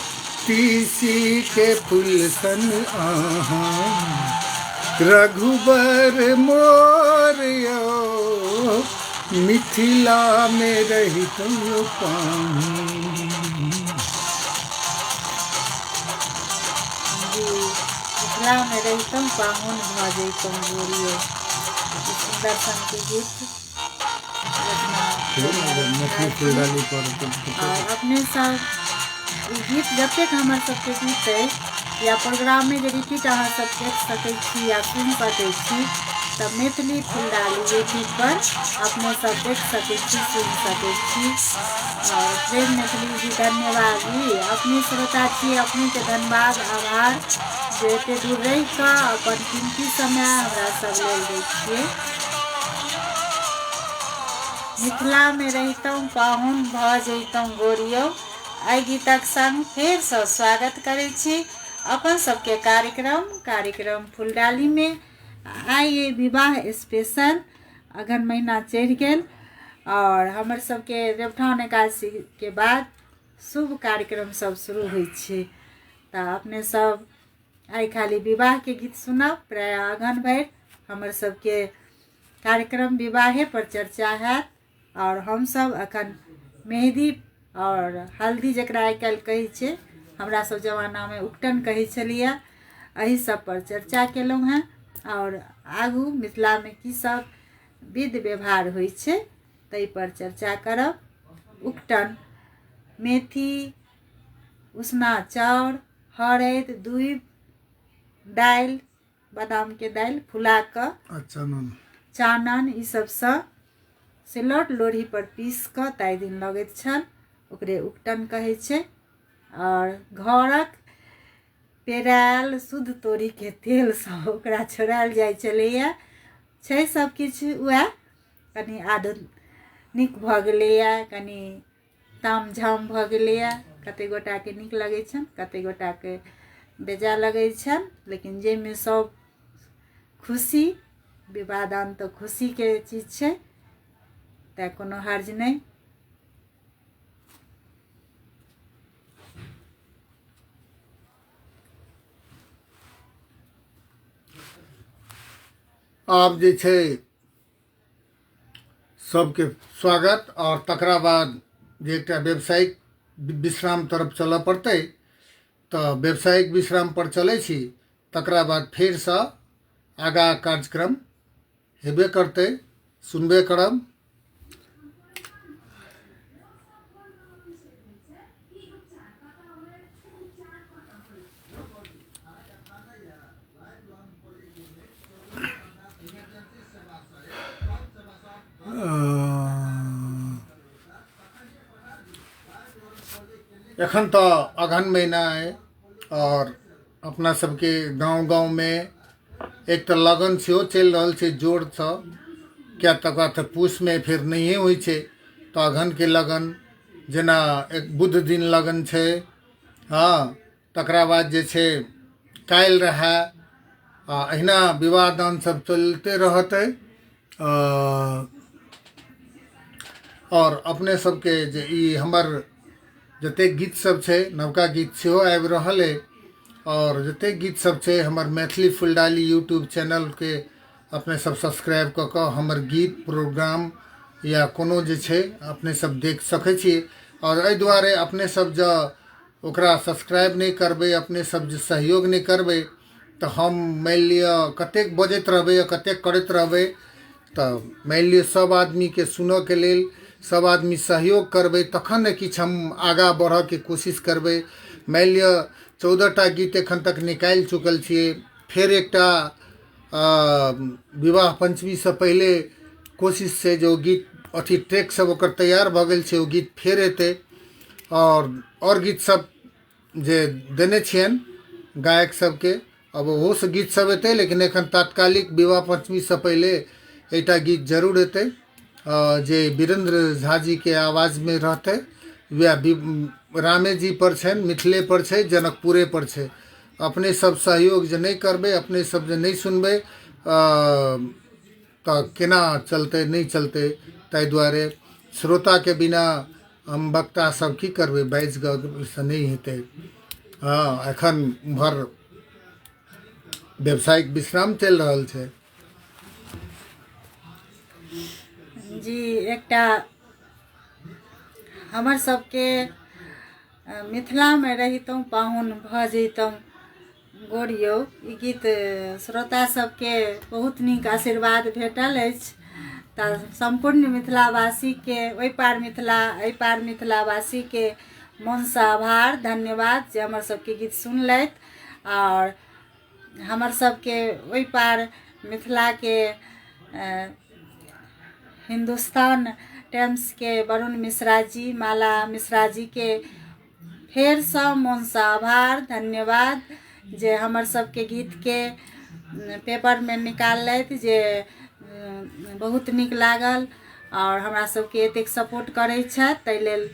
तीसी के फूल सन अहाँ, रघुबर मोर यौ मिथिला में रहितहुँ पाहुन। जी, मिथिलामे रहितहुँ पाहुन भऽ जैतहुँ गोरियो, ई सुन्दर सनके गीत रचना। मैथिली फुलडाली पर। आओर अपने सब ई गीत जतेक हमर सबके गीत अइ या प्रोग्राममे जे रिपीट अहाँ सब देख सकै छी या सुनि सकै छी, तऽ मैथिली फुलडाली यूट्यूबपर अपने सब देख सकै छी, सुनि सकै छी। आओर प्रेम मैथिली जी धन्यवाद जी, अपने श्रोता छी, अपनेके धन्यवाद आभार जे एते दूर रहि कऽ अपन कीमती समय हमरा सब लेल दै छियै। मिथिलामे रहितहुँ पाहुन भऽ जैतहुँ गोरियो, एहि गीतक संग फेरसँ स्वागत करै छी अपन सबके कार्यक्रम कार्यक्रम फुलडालीमे। आइ ये विवाह स्पेशल, अगहन महीना चढ़ि गेल आओर हमर सबके देवठान एकादशीके बाद शुभ कार्यक्रम सब शुरू होइ छै, तऽ अपने सब आइ खाली विवाहके गीत सुनब। प्रायः अगहन भरि हमर सबके कार्यक्रम विवाहे पर चर्चा हैत। आओर हमसब अखन मेहदी आओर हल्दी जकरा आइ काल्हि कहै छै, हमरा सब जमानामे उपटन कहै छलियै, एहि सब पर चर्चा केलहुँ हेँ। आओर आगू मिथिलामे की सब विध व्यवहार होइ छै ताहि पर चर्चा करब। उपटन मेथी, उसना चाउर, हरैद, दूबि, दालि, बादामके दालि फुला कऽ, चानन, चानन, ई सबसँ सिलौट लोढ़ी पर पीस कऽ ताहि दिन लगैत छल, ओकरे उपटन कहै छै। आओर घरक पेरायल शुद्ध तोरीके तेलसँ ओकरा छोड़ायल जाइ छलैए। छै सब किछु उएह, कनि आधुनिक भऽ गेलैए, कनि ताम झाम भऽ गेलैए। कतेक गोटाके नीक लगै छनि, कतेक गोटाके बेजाय लगै छनि, लेकिन जाहिमे सब खुशी, विवाह दान तऽ खुशीके चीज छै, तैँ कोनो हर्ज नहि। आब जे छै सबके स्वागत, आओर तकरा बाद जे एकटा व्यावसायिक विश्राम तरफ चलऽ पड़तै, तऽ व्यावसायिक विश्राम पर चलै छी, तकरा बाद फेरसँ आगाँ कार्यक्रम हेबे करतै, सुनबे करब। एखन तऽ अगहन महीना अइ आओर अपना सबके गाँव गाँवमे एक तऽ लगन सेहो चलि रहल छै जोरसँ, किया तकर बाद तऽ पूसमे फेर नहिए होइ छै, तऽ अगहनके लगन जेना एक बुध दिन लगन छै, हँ, तकरा बाद जे छै काल्हि रहए, आ अहिना विवाह दान सब चलिते रहतै। आओर अपने सबके जे ई हमर जतेक गीत सब छै, नवका गीत सेहो आबि रहल अइ, आओर जतेक गीत सब छै हमर मैथिली फुलडाली यूट्यूब चैनलके अपने सब सब्सक्राइब कऽ कऽ हमर गीत प्रोग्राम या कोनो जे छै अपने सब देख सकै छी। आओर एहि दुआरे अपने सब जँ ओकरा सब्सक्राइब नहि करबै, अपने सब जे सहयोग नहि करबै, तऽ हम मानि लिअ कतेक बजैत रहबै आ कतेक करैत रहबै, तऽ मानि लिअ सब आदमीके सुनऽके लेल सब आदमी सहयोग करबै तखन ने किछु हम आगाँ बढ़ऽके कोशिश करबै। मानि लिअ 14टा गीत एखन तक निकालि चुकल छियै, फेर एकटा विवाह पञ्चमीसँ पहिले कोशिश छै जे ओ गीत अथी ट्रैक सब ओकर तैयार भऽ गेल छै, ओ गीत फेर एतै। आओर गीत सब जे देने छियनि गायक सबके, अब ओहोसँ गीत सब एतै, लेकिन एखन तात्कालिक विवाह पञ्चमीसँ पहिले एकटा गीत जरूर एतै जे वीरेन्द्र झा जीके आवाजमे रहतै। वएह रामे जी पर छनि, मिथिले पर छै, जनकपुरे पर छै। अपने सब सहयोग जे नहि करबै, अपने सब जे नहि सुनबै तऽ केना चलतै, नहि चलतै। ताहि दुआरे श्रोताके बिना हम वक्ता सब की करबै, बाजि कऽ से नहि हेतै। हँ, एखन उम्हर व्यावसायिक विश्राम चलि रहल छै। जी, एकटा हमर सबके मिथिलामे रहितहुँ पाहुन भऽ जैतहुँ गोरियौ, ई गीत श्रोता सबके बहुत नीक आशीर्वाद भेटल अछि। तऽ सम्पूर्ण मिथिलावासीके, ओहि पार मिथिला एहि पार मिथिलावासीके मोनसँ आभार, धन्यवाद जे हमर सबके गीत सुनलथि। आओर हमर सबके ओहि पार मिथिलाके हिन्दुस्तान टाइम्सके वरुण मिश्रा जी, माला मिश्रा जीके फेरसँ मोनसँ आभार, धन्यवाद जे हमर सबके गीतके पेपरमे निकाललथि, जे बहुत नीक लागल। आओर हमरा सबके एतेक सपोर्ट करै छथि, ताहि लेल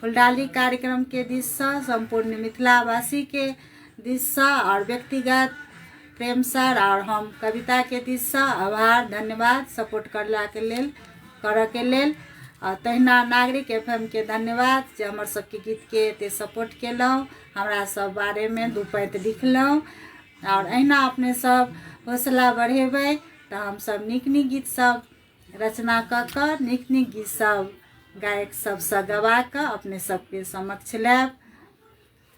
फुलडाली कार्यक्रमके दिससँ, सम्पूर्ण मिथिलावासीके दिससँ आओर व्यक्तिगत प्रेम सर आओर हम कविताके दिससँ आभार, धन्यवाद सपोर्ट करलाके लेल, करऽके लेल। आ तहिना नागरिक एफ एम के धन्यवाद जे हमर सबके गीतके एते सपोर्ट केलहुँ, हमरा सब बारेमे दू पाँति लिखलहुँ। आओर अहिना अपने सब हौसला बढ़ेबै तऽ हमसब नीक नीक गीत सब रचना कऽ कऽ, नीक नीक गीत सब गायक सबसँ गवा कऽ अपने सबके समक्ष लायब।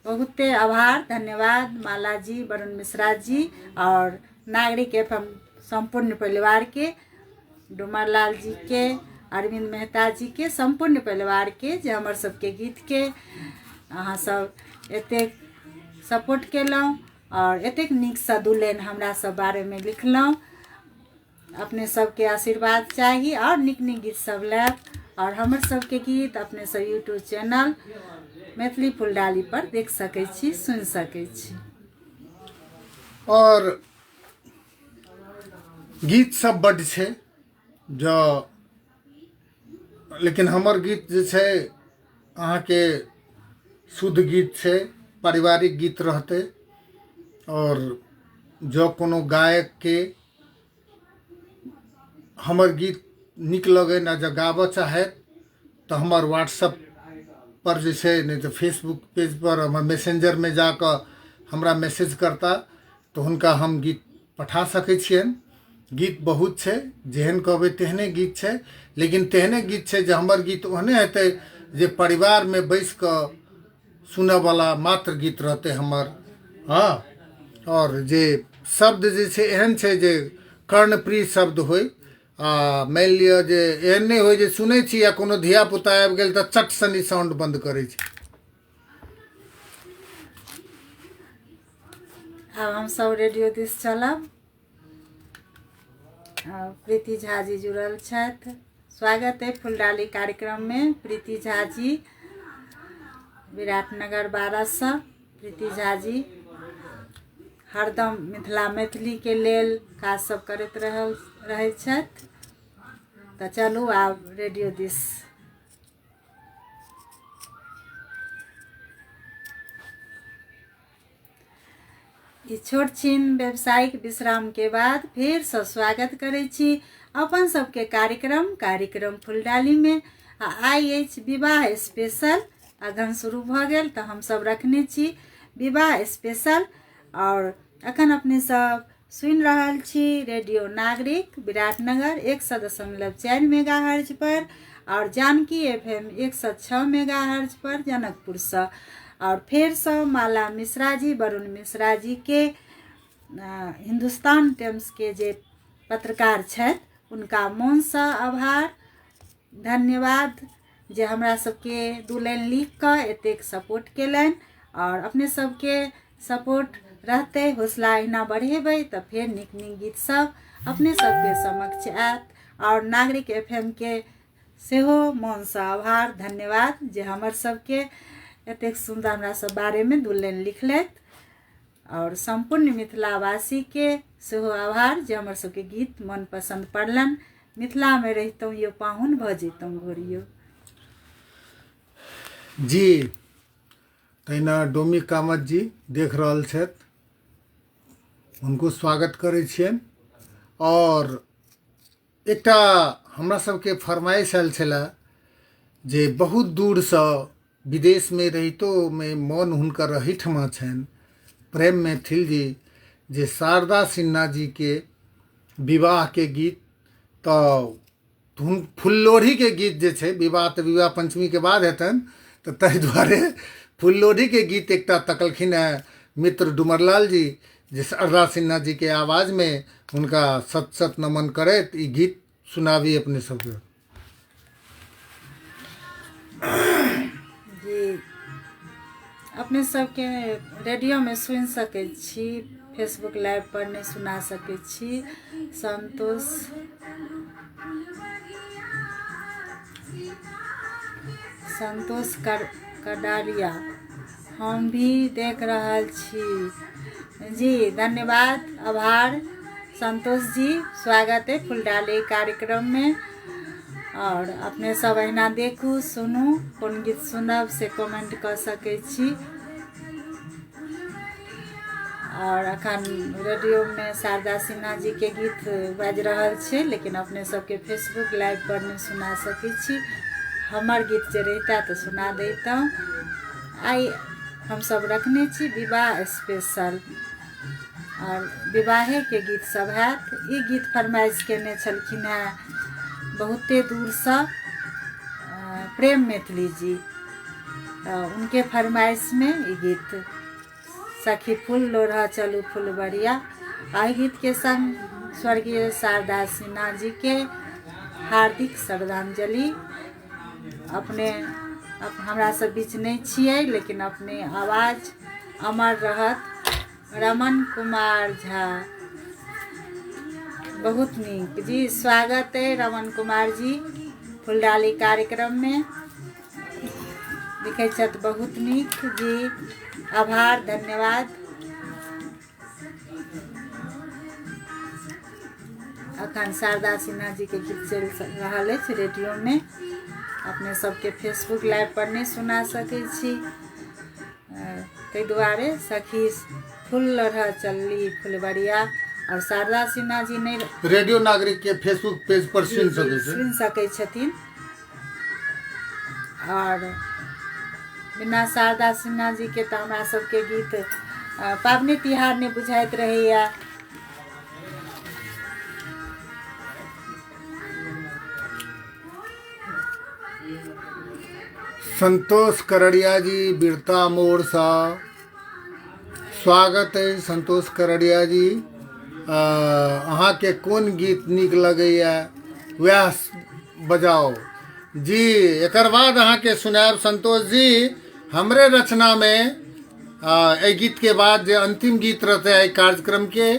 बहुते आभार, धन्यवाद माला जी, वरुण मिश्रा जी और नागरिक एफ एम सम्पूर्ण परिवार के, डुमर लाल जी के, अरविंद मेहता जी के, सम्पूर्ण परिवार के जे हमर सबके गीत के अहाँ सब एतेक सपोर्ट केलहुँ और एतेक नीकसँ दू लाइन हमरा सब बारेमे लिखलहुँ। अपने सबके आशीर्वाद चाही और नीक नीक गीत सब लायब। और हमर सबके गीत अपने सब यूट्यूब चैनल मैथिली फुलडाली पर देख सकै छी, सुनि सकै छी। और गीत सब बड्ड छै जँ, लेकिन हमर गीत जे छै अहाँके शुद्ध गीत छै, पारिवारिक गीत रहतै। और जँ कोनो गायकके हमर गीत नीक लगनि आ जँ गाबऽ चाहथि तऽ हमर व्हाट्सअप पर जे छै, नहि तऽ फेसबुक पेज पर हमर मैसेंजरमे जाकऽ हमरा मैसेज करता तऽ हुनका हम गीत पठा सकै छियनि। गीत बहुत छै, जेहन कहबै तेहने गीत छै, लेकिन तेहने गीत छै जे हमर गीत ओहने हेतै जे परिवारमे बैस कऽ सुनऽवला मात्र गीत रहतै हमर। हँ, आओर जे शब्द जे छै एहन छै जे कर्णप्रिय शब्द होइ, आ मानि लिअ जे एहन नहि होइ जे सुनै छी आ कोनो धियापुता आबि गेल तऽ चट सनी साउंड बन्द करै छै। आब हमसब रेडियो दिस चलब। प्रीति झा जी जुड़ल छथि, स्वागत है फुलडाली कार्यक्रममे प्रीति झा जी, विराटनगर 12सँ। प्रीति झा जी हरदम मिथिला मैथिलीके लेल काज सब करैत रहै छथि। तऽ चलू आब रेडियो दिस। ई छोट छिन व्यावसायिक विश्राम के बाद फेरसँ स्वागत करै छी अपन सबके कार्यक्रम, कार्यक्रम फुलडाली में। आ आइ अछि विवाह स्पेशल, अगहन शुरू भऽ गेल तऽ हमसब रखने छी विवाह स्पेशल। और अखन अपने सब सुनि रहल छी रेडियो नागरिक विराटनगर 100.4 मेगा हर्ज पर और Janaki F M 106 mega hertz पर जनकपुरसँ। और फेरसँ माला मिश्रा जी, वरुण मिश्रा जी के, हिन्दुस्तान टाइम्स के जे पत्रकार छथि उनका मोनसँ आभार। धन्यवाद जे हमरा सबके दू लाइन लिख कऽ एतेक सपोर्ट केलनि। आओर अपने सबके सपोर्ट रहतै, हौसला अहिना बढ़ेबै तऽ फेर नीक नीक गीत सब अपने सबके समक्ष आयत। आओर नागरिक एफ एम के सेहो मोनसँ आभार धन्यवाद जे हमर सबके एतेक सुन्दर हमरा सब बारेमे दू लाइन लिखलथि। आओर सम्पूर्ण मिथिलावासीके सेहो आभार जे हमर सबके गीत मन पसन्द पड़लनि। मिथिलामे रहितहुँ यौ पाहुन भऽ जैतहुँ गोरियो। जी, तहिना डोमी कामत जी देख रहल छथि, हुनको स्वागत करै छियनि। आओर एकटा हमरा सबके फरमाइश आयल छलए जे बहुत दूरसँ विदेशमे रहितोमे मोन हुनकर एहिठमा छनि, प्रेम मैथिल जी, जे शारदा सिन्हा जीके विवाहके गीत, तऽ फुललोढ़ीके गीत जे छै, विवाह तऽ विवाह पञ्चमीके बाद हेतनि, तऽ ताहि दुआरे फुललोढ़ीके गीत एकटा तकलखिन हेँ मित्र डुमरलाल जी, जे शारदा सिन्हा जीके आवाजमे हुनका सत सत नमन करैत ई गीत सुनाबी अपने सबके। जी, अपने सबके रेडियोमे सुनि सकै छी, फेसबुक लाइव पर नहि सुना सकै छी। संतोष संतोष कर कडारिया हम भी देख रहल छी जी, धन्यवाद आभार संतोष जी, स्वागत है फुलडाली कार्यक्रम में। और अपने सब अहिना देखू सुनू, कोन गीत सुनब से कमेंट कऽ सकै छी। और अखन रेडियो में शारदा सिन्हा जी के गीत बाजि रहल छै, लेकिन अपने सबके फेसबुक लाइव पर नहि सुना सकै छी। हमर गीत जे रहिता तऽ सुना दैतहुँ। आइ हमसब रखने छी विवाह स्पेशल और विवाहेके गीत सब हैत। ई गीत फरमाइश केने छलखिन हेँ बहुते दूरसँ प्रेम मैथिली जी, तऽ उनके फरमाइशमे ई गीत सखी फूल लोढ़ा चलू फुलबरिया। एहि गीतके संग स्वर्गीय शारदा सिन्हा जीके हार्दिक श्रद्धांजलि। अपने हमरा सब बीच नहि छियै, लेकिन अपने आवाज अमर रहत। रमन कुमार झा बहुत नीक जी, स्वागत है रमन कुमार जी फुलडाली कार्यक्रम में। लिखै छथि बहुत नीक जी, आभार धन्यवाद। अखन शारदा सिन्हा जी के गीत चलि रहल अछि रेडियो में, अपने सबके फेसबुक लाइव पर नहि सुना सकै छी, ताहि दुआरे सखी फूल लोढ़ऽ चलली फुलबरिया। और शारदा सिन्हा जी नहि रेडियो नागरिक के फेसबुक पेज पर सुनि सकै छी, सुनि सकै छथिन। और बिना शारदा सिन्हा जी के तऽ हमरा सबके गीत पाबनि तिहार नहि बुझाइत रहैया। संतोष करड़िया जी बिरता मोड़सँ स्वागत है संतोष करड़िया जी। अहाँके कोन गीत नीक लगैया वएह बजाओ जी। एकर बाद अहाँके सुनायब संतोष जी हमरे रचनामे एहि गीतके बाद जे अंतिम गीत रहतै एहि कार्यक्रमके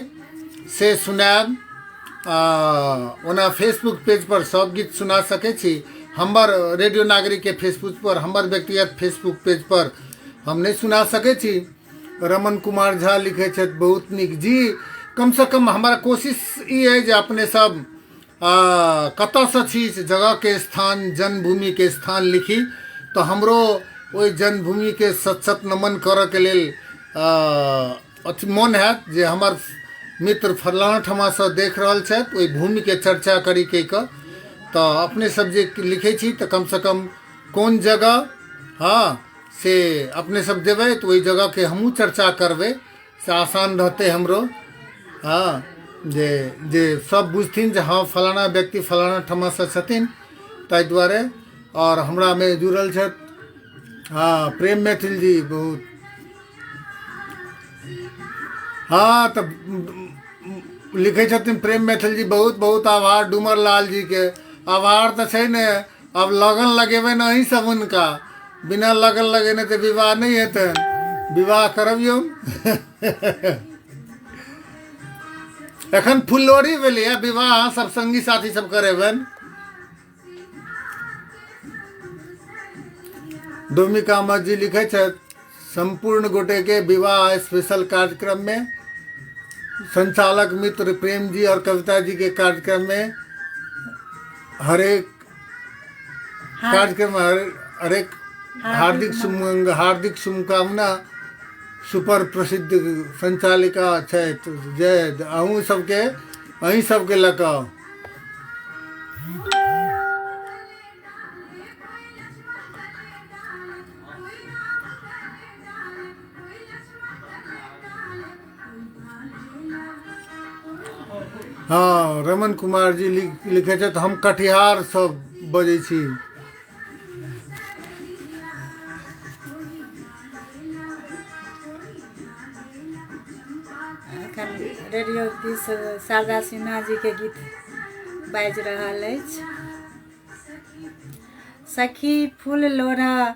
से सुनायब। ओना फेसबुक पेज पर सब गीत सुना सकै छी, हमर रेडियो नागरिकके फेसबुक पर, हमर व्यक्तिगत फेसबुक पेज पर हम नहि सुना सकै छी। रमन कुमार झा लिखै छथि बहुत नीक जी। कमसँ कम हमर कोशिश ई अइ जे अपने सब कतऽसँ छी से जगहके स्थान, जन्मभूमिके स्थान लिखी, तऽ हमरो ओहि जन्मभूमिके सत सत नमन करऽके लेल अथी मोन हैत जे हमर मित्र फलाना ठमासँ देख रहल छथि, ओहि भूमिके चर्चा करी कहि कऽ। तऽ अपने सब जे लिखै छी तऽ कमसँ कम कोन जगह, हँ, से अपने सब देबै तऽ ओहि जगहके हमहूँ चर्चा करबै, से आसान रहतै हमरो। हँ, जे जे सब बुझथिन जे हँ फलाना व्यक्ति फलाना ठमासँ छथिन, ताहि दुआरे। आओर हमरामे जुड़ल छथि हँ प्रेम मैथिल जी बहुत, हँ तऽ लिखै छथिन प्रेम मैथिल जी बहुत बहुत आभार डूमर लाल जीके। आभार तऽ छै ने, आब लगन लगेबनि अहीं सब हुनका। बिना लगन लगेने तऽ विवाह नहि हेतनि। विवाह करबियौ। एखन फुललोढ़ी भेलैए, विवाह अहाँ सब संगी साथी सब करेबनि। डोमी कामत जी लिखै छथि, सम्पूर्ण गोटे के विवाह स्पेशल कार्यक्रम में संचालक मित्र प्रेम जी और कविता जी के कार्यक्रम में हरेक कार्यक्रम हरेक हार्दिक हार्दिक शुभकामना। सुपर प्रसिद्ध संचालिका छथि। जय अहूँ सबके, अहीं सबके लऽ कऽ। हँ, रमन कुमार जी लिखै छथि, हम कटिहारसँ बजै छी। एखन रेडियो दिस शारदा सिन्हा जीके गीत बाजि रहल अछि। सखी फूल लोढ़ऽ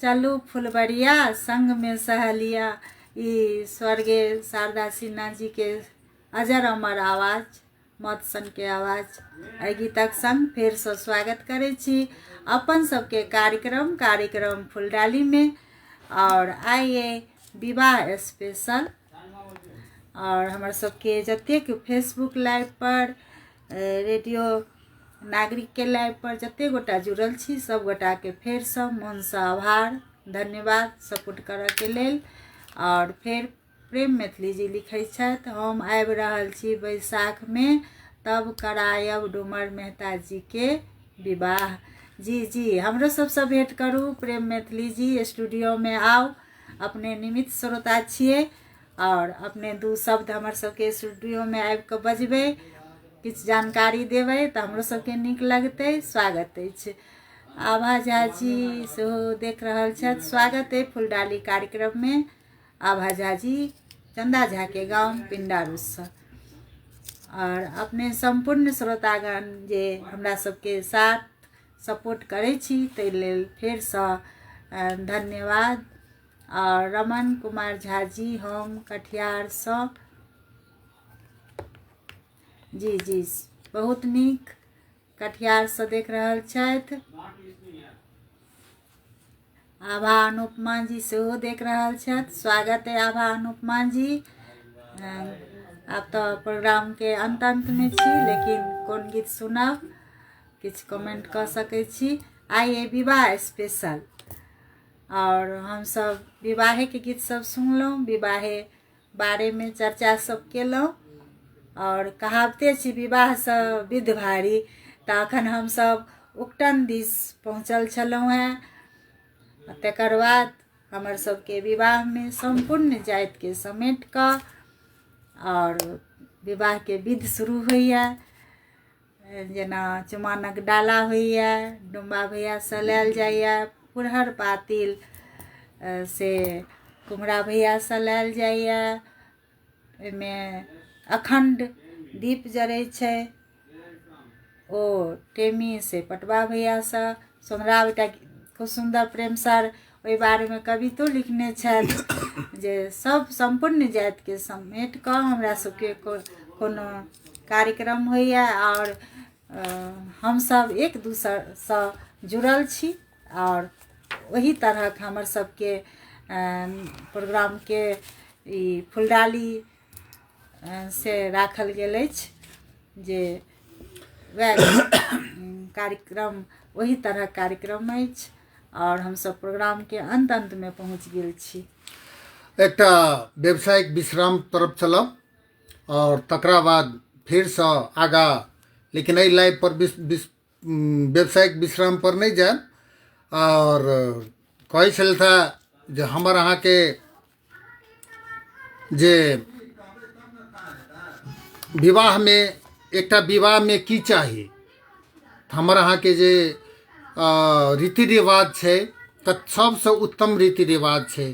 चलू फुलबरिया संगमे सहेलिया। ई स्वर्गीय शारदा सिन्हा जीके अजर अमर आवाज, मत सनके आवाज। एहि गीतक संग फेरसँ स्वागत करै छी अपन सबके कार्यक्रम कार्यक्रम फुलडालीमे। आओर आइ अइ विवाह स्पेशल। आओर हमर सबके जतेक फेसबुक लाइव पर, रेडियो नागरिकके लाइव पर जतेक गोटा जुड़ल छी, सब गोटाके फेरसँ मोनसँ आभार, धन्यवाद सपोर्ट करऽके लेल। आओर फेर प्रेम मैथिली जी लिखै छथि, हम आबि रहल छी बैसाखमे, तब करायब डोमर मेहता जीके विवाह। जी जी, हमरो सबसँ भेँट करू प्रेम मैथिली जी, स्टूडियोमे आउ। अपने निमित्त श्रोता छियै आओर अपने दू शब्द हमर सबके स्टूडियोमे आबि कऽ बजबै, किछु जानकारी देबै तऽ हमरो सबके नीक लगतै। स्वागत अछि। आभा झा जी सेहो देख रहल छथि। स्वागत अइ फुलडाली कार्यक्रममे आभा झा जी, चन्दा झाके गाम पिण्डारूससँ। आओर अपने सम्पूर्ण श्रोतागण जे हमरा सबके साथ सपोर्ट करै छी, ताहि लेल फेरसँ धन्यवाद। आओर रमन कुमार झा जी, हम कटिहारसँ। जी जी, बहुत नीक, कटिहारसँ देख रहल छथि। आभा अनुपमा जी सेहो देख रहल छथि। स्वागत है आभा अनुपमा जी। आब तऽ प्रोग्रामके अन्त अन्तमे छी, लेकिन कोन गीत सुनब किछु कमेंट कऽ सकै छी। आइ अइ विवाह स्पेशल आओर हमसभ विवाहेके गीत सब सुनलहुँ, विवाहे बारेमे चर्चा सब केलहुँ। आओर कहावते छी विवाहसँ विध भारी, तऽ अखन हमसभ उकटन दिस पहुँचल छलहुँ हेँ। तकर बाद हमर सबके विवाहमे सम्पूर्ण जातिके समेट कऽ आओर विवाहके विध शुरू होइए। जेना चुमानक डाला होइए, डुम्बा भैयासँ लायल जाइए, पुरहर पातिल से कुमरा भैयासँ लायल जाइए, ओहिमे अखण्ड दीप जरै छै, ओ टेमी से पटवा भैयासँ। सोनरा बेटा खूब सुन्दर प्रेम सर ओहि बारेमे कवितो लिखने छथि जे सब सम्पूर्ण जातिके समेट कऽ हमरा सबके कोनो कार्यक्रम होइए आओर हमसब एक दोसरसँ जुड़ल छी। आओर ओही तरहक हमर सबके प्रोग्रामके ई फुलडाली से राखल गेल अछि जे वएह कार्यक्रम, ओही तरहक कार्यक्रम अछि। आओर हमसब प्रोग्रामके अन्त अन्तमे पहुँच गेल छी। एकटा व्यावसायिक विश्राम तरफ चलब आओर तकरा बाद फेरसँ आगाँ, लेकिन एहि लाइव पर व्यावसायिक विश्राम पर नहि जायब। आओर कहै छलथि हे जे हमर अहाँके जे विवाहमे, एकटा विवाहमे की चाही, हमर अहाँके जे रीति रिवाज छै तऽ सबसँ उत्तम रीति रिवाज छै।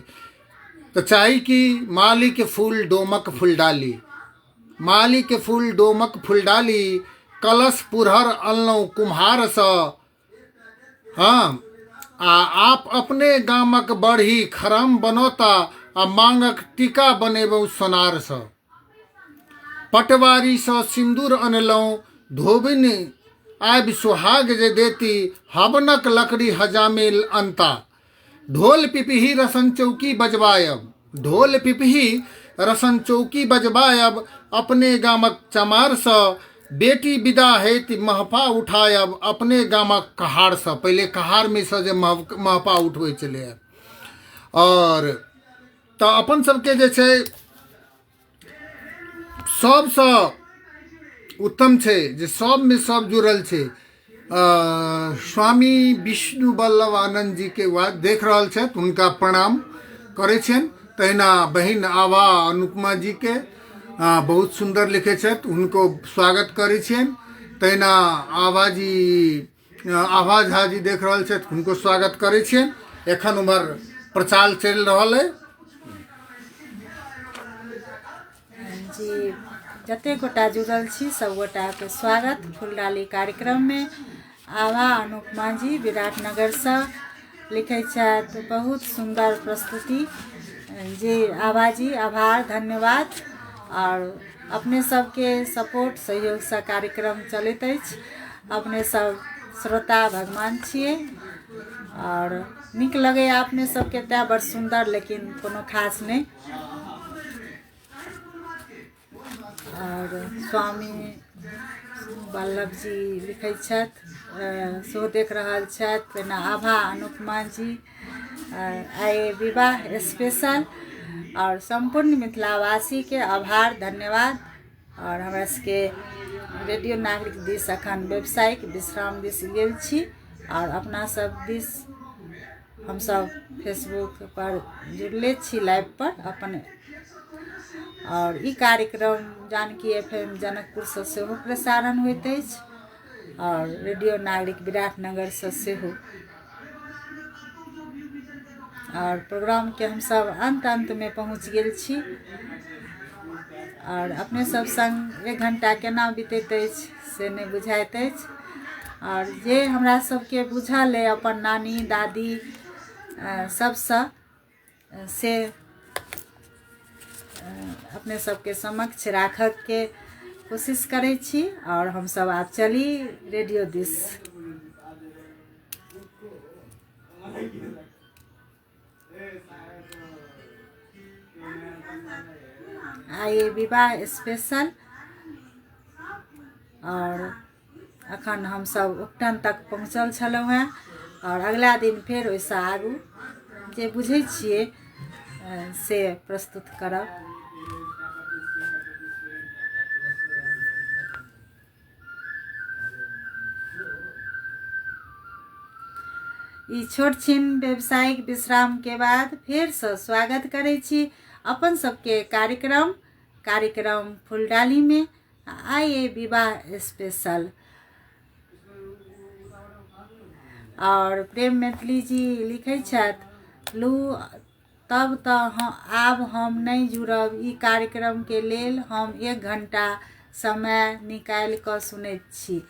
तऽ चाही कि मालीके फूल डोमक फुलडाली, मालीके फूल डोमक फुलडाली, कलश पुरहर अनलहुँ कुम्हारसँ, हँ, आ आप अपने गामक बढ़ी खराम बनौता आ मांगक टीका बनेबौ सोनारसँ। पटवारीसँ सिन्दूर अनलहुँ, धोबिन आबि सोहाग जे देती, हवनक लकड़ी हजामे अनता। ढोल पिपही रसन चौकी बजबायब, ढोल पिपही रसन चौकी बजबायब अपने गामक चमारसँ। बेटी विदा होइत महफा उठायब अपने गामक कहारसँ। पहिले कहारमे सँ जे महफा उठबै छलैए। आओर तऽ अपन सबके जे छै सबसँ उत्तम छै जे सबमे सब जुड़ल छै। स्वामी विष्णु वल्लभ आनन्द जीके बात देख रहल छथि, हुनका प्रणाम करै छियनि। तहिना बहिन आभा अनुपमा जीके बहुत सुन्दर लिखै छथि, हुनको स्वागत करै छियनि। तहिना आभा जी, आभा झा जी देख रहल छथि, हुनको स्वागत करै छियनि। एखन उम्हर प्रचार चलि रहल अइ। जी, जतेक गोटा जुड़ल छी सब गोटाके स्वागत फुलडाली कार्यक्रममे। आभा अनुपमा जी विराटनगरसँ लिखै छथि, बहुत सुन्दर प्रस्तुति। जी आभा जी, आभार, धन्यवाद। आओर अपने सबके सपोर्ट सहयोगसँ कार्यक्रम चलैत अछि। अपने सब श्रोता भगवान छियै आओर नीक लगैए अपने सबके तैँ बड़ सुन्दर, लेकिन कोनो खास नहि। आओर स्वामी वल्लभ जी लिखै छथि, सेहो देख रहल छथि। तेना आभा अनुपमा जी, आइ विवाह स्पेशल, आओर सम्पूर्ण मिथिलावासीके आभार, धन्यवाद। आओर हमरा सबके रेडियो नागरिक दिस अखन व्यावसायिक विश्राम दिस गेल छी आओर अपना सब दिस हमसब फेसबुक पर जुड़ले छी लाइव पर अपन। आओर ई कार्यक्रम जानकी एफ एम जनकपुरसँ सेहो प्रसारण होइत अछि आओर रेडियो नागरिक विराटनगरसँ सेहो। आओर प्रोग्रामके हमसब अन्त अन्तमे पहुँच गेल छी आओर अपने सब सङ्ग एक घण्टा केना बितैत अछि से नहि बुझाइत अछि। आओर जे हमरा सबके बुझल अइ अपन नानी दादी सबसँ से अपने सबके समक्ष राखऽके कोशिश करै छी। आओर हमसब आब चली रेडियो दिस। आइ विवाह स्पेशल आओर अखन हमसब उपटन तक पहुँचल छलहुँ हेँ आओर अगिला दिन फेर ओहिसँ आगू जे बुझै छियै से प्रस्तुत करब। ई छोट छिन व्यावसायिक विश्रामके बाद फेरसँ स्वागत करै छी अपन सबके कार्यक्रम कार्यक्रम फुलडालीमे। आइ ए विवाह स्पेशल। आओर प्रेम मैथिली जी लिखै छथि, लू तब तऽ आब हम नहि जुड़ब ई कार्यक्रमके लेल, हम एक घण्टा समय निकालि कऽ सुनैत छी।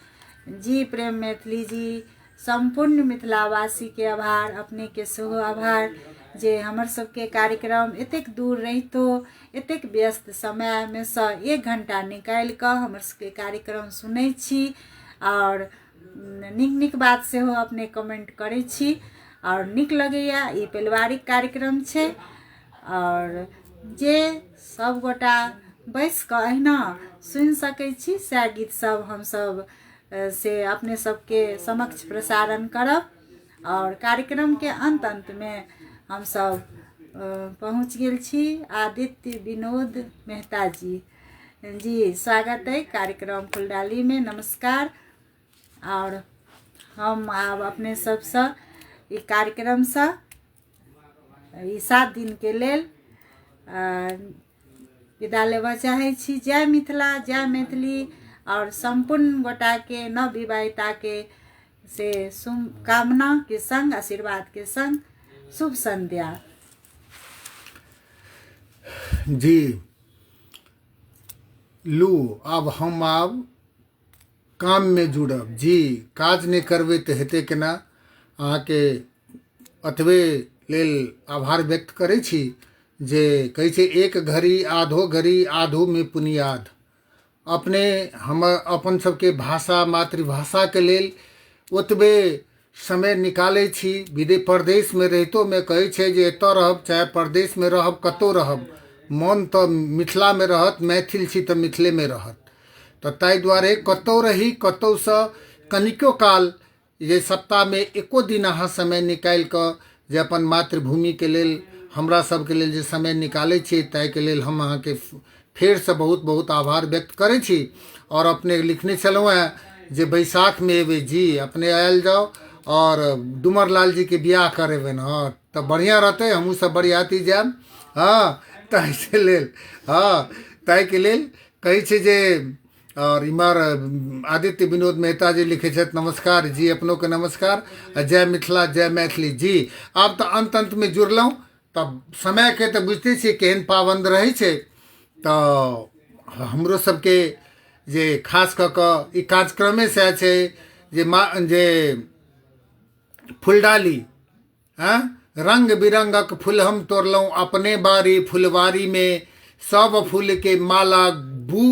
जी प्रेम मैथिली जी, सम्पूर्ण मिथिलावासीके आभार, अपनेके सेहो आभार जे हमर सबके कार्यक्रम एतेक दूर रहितो एतेक व्यस्त समयमे सँ एक घण्टा निकालि कऽ हमर सबके कार्यक्रम सुनै छी आओर नीक नीक बात सेहो अपने कमेन्ट करै छी आओर नीक लगैए। ई पारिवारिक कार्यक्रम छै आओर जे सबगोटा बैस कऽ अहिना सुनि सकै छी सएह गीत सब हमसब से अपने सबके समक्ष प्रसारण करब। आओर कार्यक्रमके अन्त अन्तमे हमसब पहुँच गेल छी। आदित्य विनोद मेहता जी, जी स्वागत अइ कार्यक्रम फुलडालीमे, नमस्कार। आओर हम आब अपने सबसँ ई कार्यक्रमसँ ई 7 दिनके लेल विदा लेबऽ चाहै छी। जय मिथिला, जय मैथिली। आओर सम्पूर्ण गोटाके नवविवाहिताके से शुभकामनाके सङ्ग, आशीर्वादके सङ्ग शुभ सन्ध्या। जी लू, आब हम आब काममे जुड़ब। जी, काज नहि करबै तऽ हेतै केना? अहाँके अतबे लेल आभार व्यक्त करै छी जे कहै छै एक घड़ी आधो घड़ी आधोमे पुनियाद। अपने हमर अपन सबके भाषा मातृभाषाके लेल ओतबे समय निकालै छी। विदेश परदेशमे रहितोमे कहै छै जे एतऽ रहब चाहे परदेशमे रहब कतहु रहब, मोन तऽ मिथिलामे रहत, मैथिल छी तऽ मिथिलेमे रहत। तऽ ताहि दुआरे कतहु रही कतहुसँ कनिको काल जे सप्ताहमे एको दिन अहाँ समय निकालि कऽ जे अपन मातृभूमिके लेल हमरा सबके लेल जे समय निकालै छी ताहिके लेल हम अहाँके फेरसँ बहुत बहुत आभार व्यक्त करै छी। आओर अपने लिखने छलहुँ हेँ जे बैसाखमे एबै जी, अपने आयल जाउ आओर डुमर लाल जीके बियाह करेबनि। हँ तऽ बढ़िआँ रहतै, हमहूँ सब बरियाती जायब। हँ ताहिके लेल, हँ ताहिके लेल कहै छै जे। आओर इम्हर आदित्य विनोद मेहता जी लिखै छथि नमस्कार जी, अपनोके नमस्कार आ जय मिथिला जय मैथिली जी। आब तऽ अन्त अन्तमे जुड़लहुँ तऽ समयके तऽ बुझिते छियै केहन पाबन्द रहै छै, तऽ हमरो सबके जे खास कऽ कऽ ई कार्यक्रमे सएह छै जे मा जे फुलडाली हँ रंग बिरंगक फूल हम तोड़लहुँ अपने बाड़ी फुलवारीमे, सब फूलके माला गु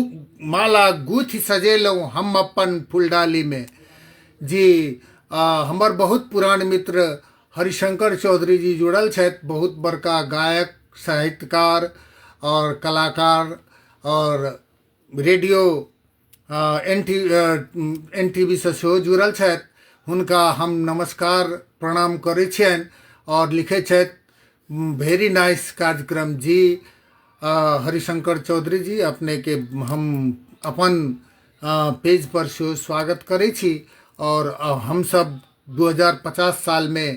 माला गुथि सजेलहुँ हम अपन फुलडालीमे जी। हमर बहुत पुरान मित्र हरिशंकर चौधरी जी जुड़ल छथि, बहुत बड़का गायक साहित्यकार आओर कलाकार आओर radio N T N T V सँ सेहो जुड़ल छथि। हुनका हम नमस्कार प्रणाम करै छियनि। आओर लिखै छथि भेरी नाइस कार्यक्रम जी। हरिशंकर चौधरी जी अपनेके हम अपन पेज पर सेहो स्वागत करै छी। आओर हमसब 2050 सालमे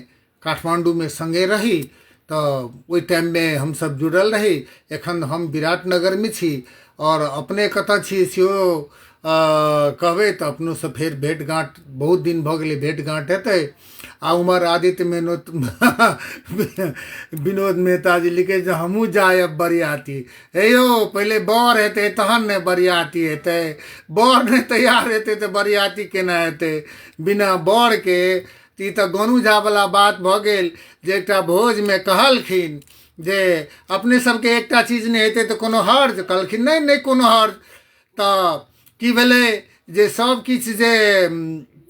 काठमाण्डूमे सङ्गे रही तऽ ओहि टाइममे हमसब जुड़ल रही। एखन हम विराटनगरमे छी आओर अपने कतऽ छी सेहो कहबै तऽ अपनोसँ फेर भेँट घाँट, बहुत दिन भऽ गेलै भेँट घाँट हेतै। आ उमहर आदित्य मेनोत विनोद मेहता जी लिखै छै हमहूँ जायब बरियाती। हे यौ पहिले बर हेतै तहन ने बरियाती हेतै, बर नहि तैयार हेतै तऽ बरियाती केना हेतै? बिना बरके ई तऽ गोनू झावला बात भऽ गेल जे एकटा भोजमे कहलखिन जे अपने सबके एकटा चीज नहि हेतै तऽ कोनो हर्ज? कहलखिन नहि नहि कोनो हर्ज। तऽ की भेलै जे सब किछु जे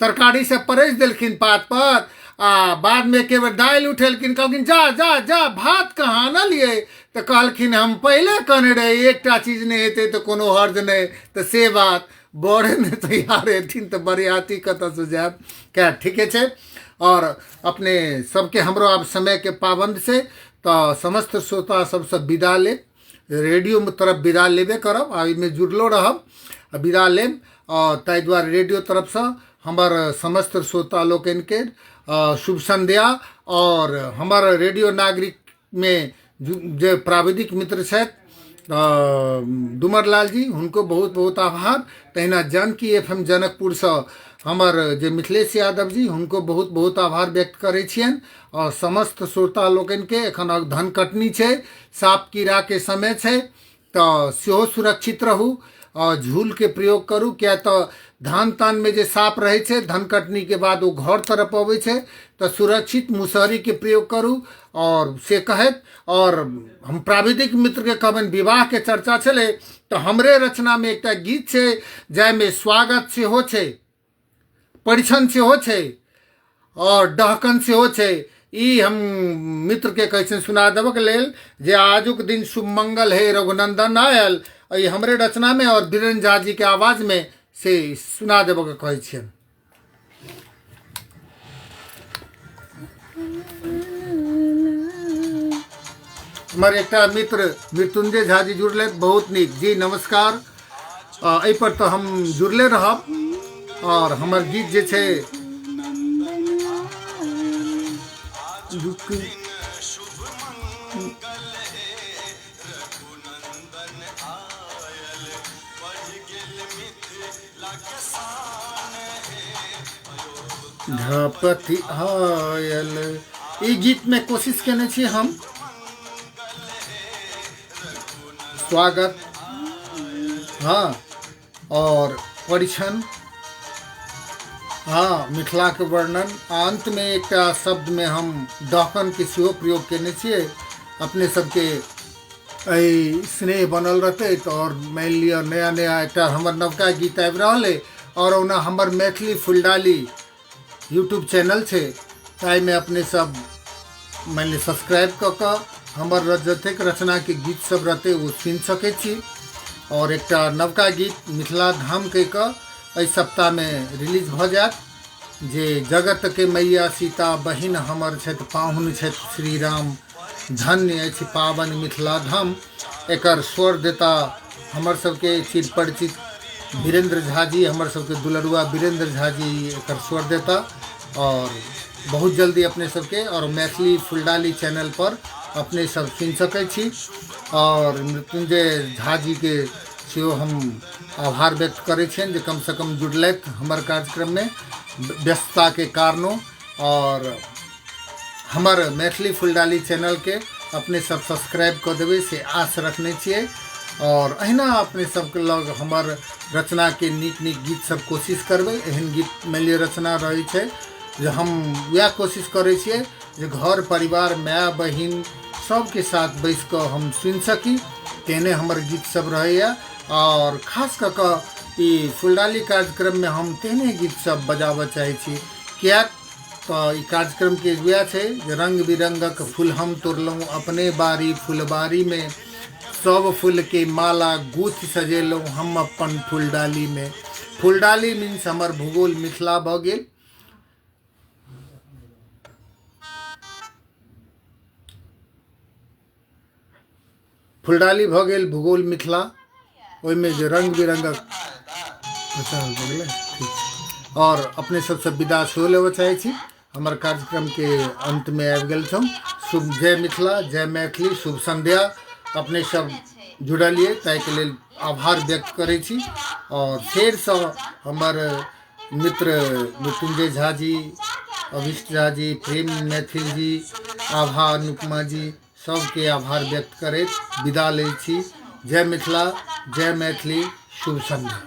तरकारी सब परसि देलखिन पातपर आ बादमे एके बेर दालि उठेलखिन, कहलखिन जा जा जा भात कहाँ आनलियै? तऽ कहलखिन हम पहिले कहने रही एकटा चीज नहि हेतै तऽ कोनो हर्ज नहि। तऽ से बात बड़े नहि तैयार हेथिन तऽ बरियाती कतऽसँ जायब? खैर ठीके छै। आओर अपने सबके हमरो आब समयके पाबन्द छै तऽ समस्त श्रोता सबसँ विदा लेब, रेडियो तरफ विदा लेबे करब आ एहिमे जुड़लो रहब आ विदा लेब। आओर ताहि दुआरे रेडियो तरफसँ हमर समस्त श्रोता लोकनिके शुभ सन्ध्या। आओर हमर रेडियो नागरिकमे जे प्राविधिक मित्र छथि डुमर लाल जी, हुनको बहुत बहुत आभार। तहिना जानकी एफ एम जनकपुरसँ हमर जे मिथिलेश यादव जी, हुनको बहुत बहुत आभार व्यक्त करै छियनि। आओर समस्त श्रोता लोकनिके एखन धन कटनी छै, साँप कीड़ाके समय छै, तऽ सेहो सुरक्षित रहू आओर झूलके प्रयोग करू, किया तऽ धान तानमे जे साँप रहै छै धन कटनीके बाद ओ घर तरफ अबै छै, तऽ सुरक्षित मुसहरीके प्रयोग करू। आओर से कहैत आओर हम प्राविधिक मित्रके कहबनि, विवाहके चर्चा छलै तऽ हमरे रचनामे एकटा गीत छै जाहिमे स्वागत सेहो छै, परिछन सेहो छै आओर डहकन सेहो छै। ई हम मित्रके कहै छियनि सुना देबऽके लेल जे आजुक दिन शुभ मंगल हे रघुनंदन आयल, ई हमरे रचनामे आओर वीरेन्द्र झा जीके आवाजमे से सुना देबऽके कहै छियनि। हमर एकटा मित्र मृत्युंजय झा जी जुड़ले, बहुत नीक जी, नमस्कार। एहिपर तऽ हम जुड़ले रहब। आओर हमर गीत जे छै धपति आयल, ई गीतमे कोशिश केने छी हम स्वागत, हाँ, और परिछन। हँ, मिथिलाके वर्णन। आ अन्तमे एकटा शब्दमे हम डहकनके सेहो प्रयोग कयने छियै। अपने सबके एहि स्नेह बनल रहतै तऽ आओर मानि लिअ नया नया एकटा हमर नवका गीत आबि रहल अइ। आओर ओना हमर मैथिली फुलडाली यूट्यूब चैनल छै, ताहिमे अपने सब मानि लिअ सब्सक्राइब कऽ कऽ हमर जतेक रचनाके गीत सब रहतै ओ सुनि सकै छी। आओर एकटा नवका गीत मिथिला धाम कहि कऽ एहि सप्ताहमे रिलीज भऽ जायत, जे जगतके मैया सीता बहिन हमर छथि पाहुन छथि श्री राम, धन्य अछि पावन मिथिला धाम। एकर स्वर देता हमर सबके चिर परिचित वीरेंद्र झा जी, हमर सबके दुलरुआ वीरेंद्र झा जी एकर स्वर देता। और बहुत जल्दी अपने सबके और मैथिली फुलडाली चैनल पर अपने सब सुनि सकै छी। और मृत्युंजय झा जी के सेहो हम आभार व्यक्त करै छियनि जे कमसँ कम जुड़लथि हमर कार्यक्रममे व्यस्तताके कारणो। और हमर मैथिली फुलडाली चैनलके अपने सब सब्सक्राइब कऽ देबै से आस रखने छियै। और अहिना अपने सबके लग हमर रचनाके नीक नीक गीत सब कोशिश करबै। एहन गीत मानि लिअ रचना रहै छै जे हम वएह कोशिश करै छियै जे घर परिवार माय बहिन सबके साथ बैस कऽ हम सुनि सकी, तेहने हमर गीत सब रहैए। और खास कऽ कऽ ई फुलडाली कार्यक्रममे हम तेहने गीत सब बजाबऽ चाहै छी, किएक तऽ ई कार्यक्रमके वएह छै जे रङ्ग बिरङ्गक फूल हम तोड़लहुँ अपने बाड़ी फुलबाड़ीमे, सब फूलके माला गुथि सजेलहुँ हम अपन फुलडालीमे। फुलडाली मीन्स हमर भूगोल मिथिला भऽ गेल। फुलडाली भऽ गेल भूगोल मिथिला, ओहिमे जे रङ्ग बिरङ्गक प्रचार भऽ गेलै। ठीक छै, आओर अपने सबसँ विदा सेहो लेबऽ चाहै छी। हमर कार्यक्रमके अन्तमे आबि गेल छौं। शुभ जय मिथिला, जय मैथिली, शुभ सन्ध्या। अपने सब जुड़लियै ताहिके लेल आभार व्यक्त करै छी। आओर फेरसँ हमर मित्र मृत्युंजय झा जी, अभिष्ट झा जी, प्रेम मैथिल जी, आभा अनुपमा जी, सबके आभार व्यक्त करैत विदा लै छी। जय मिथिला, जय मैथिली, शुभ सन्ध्या।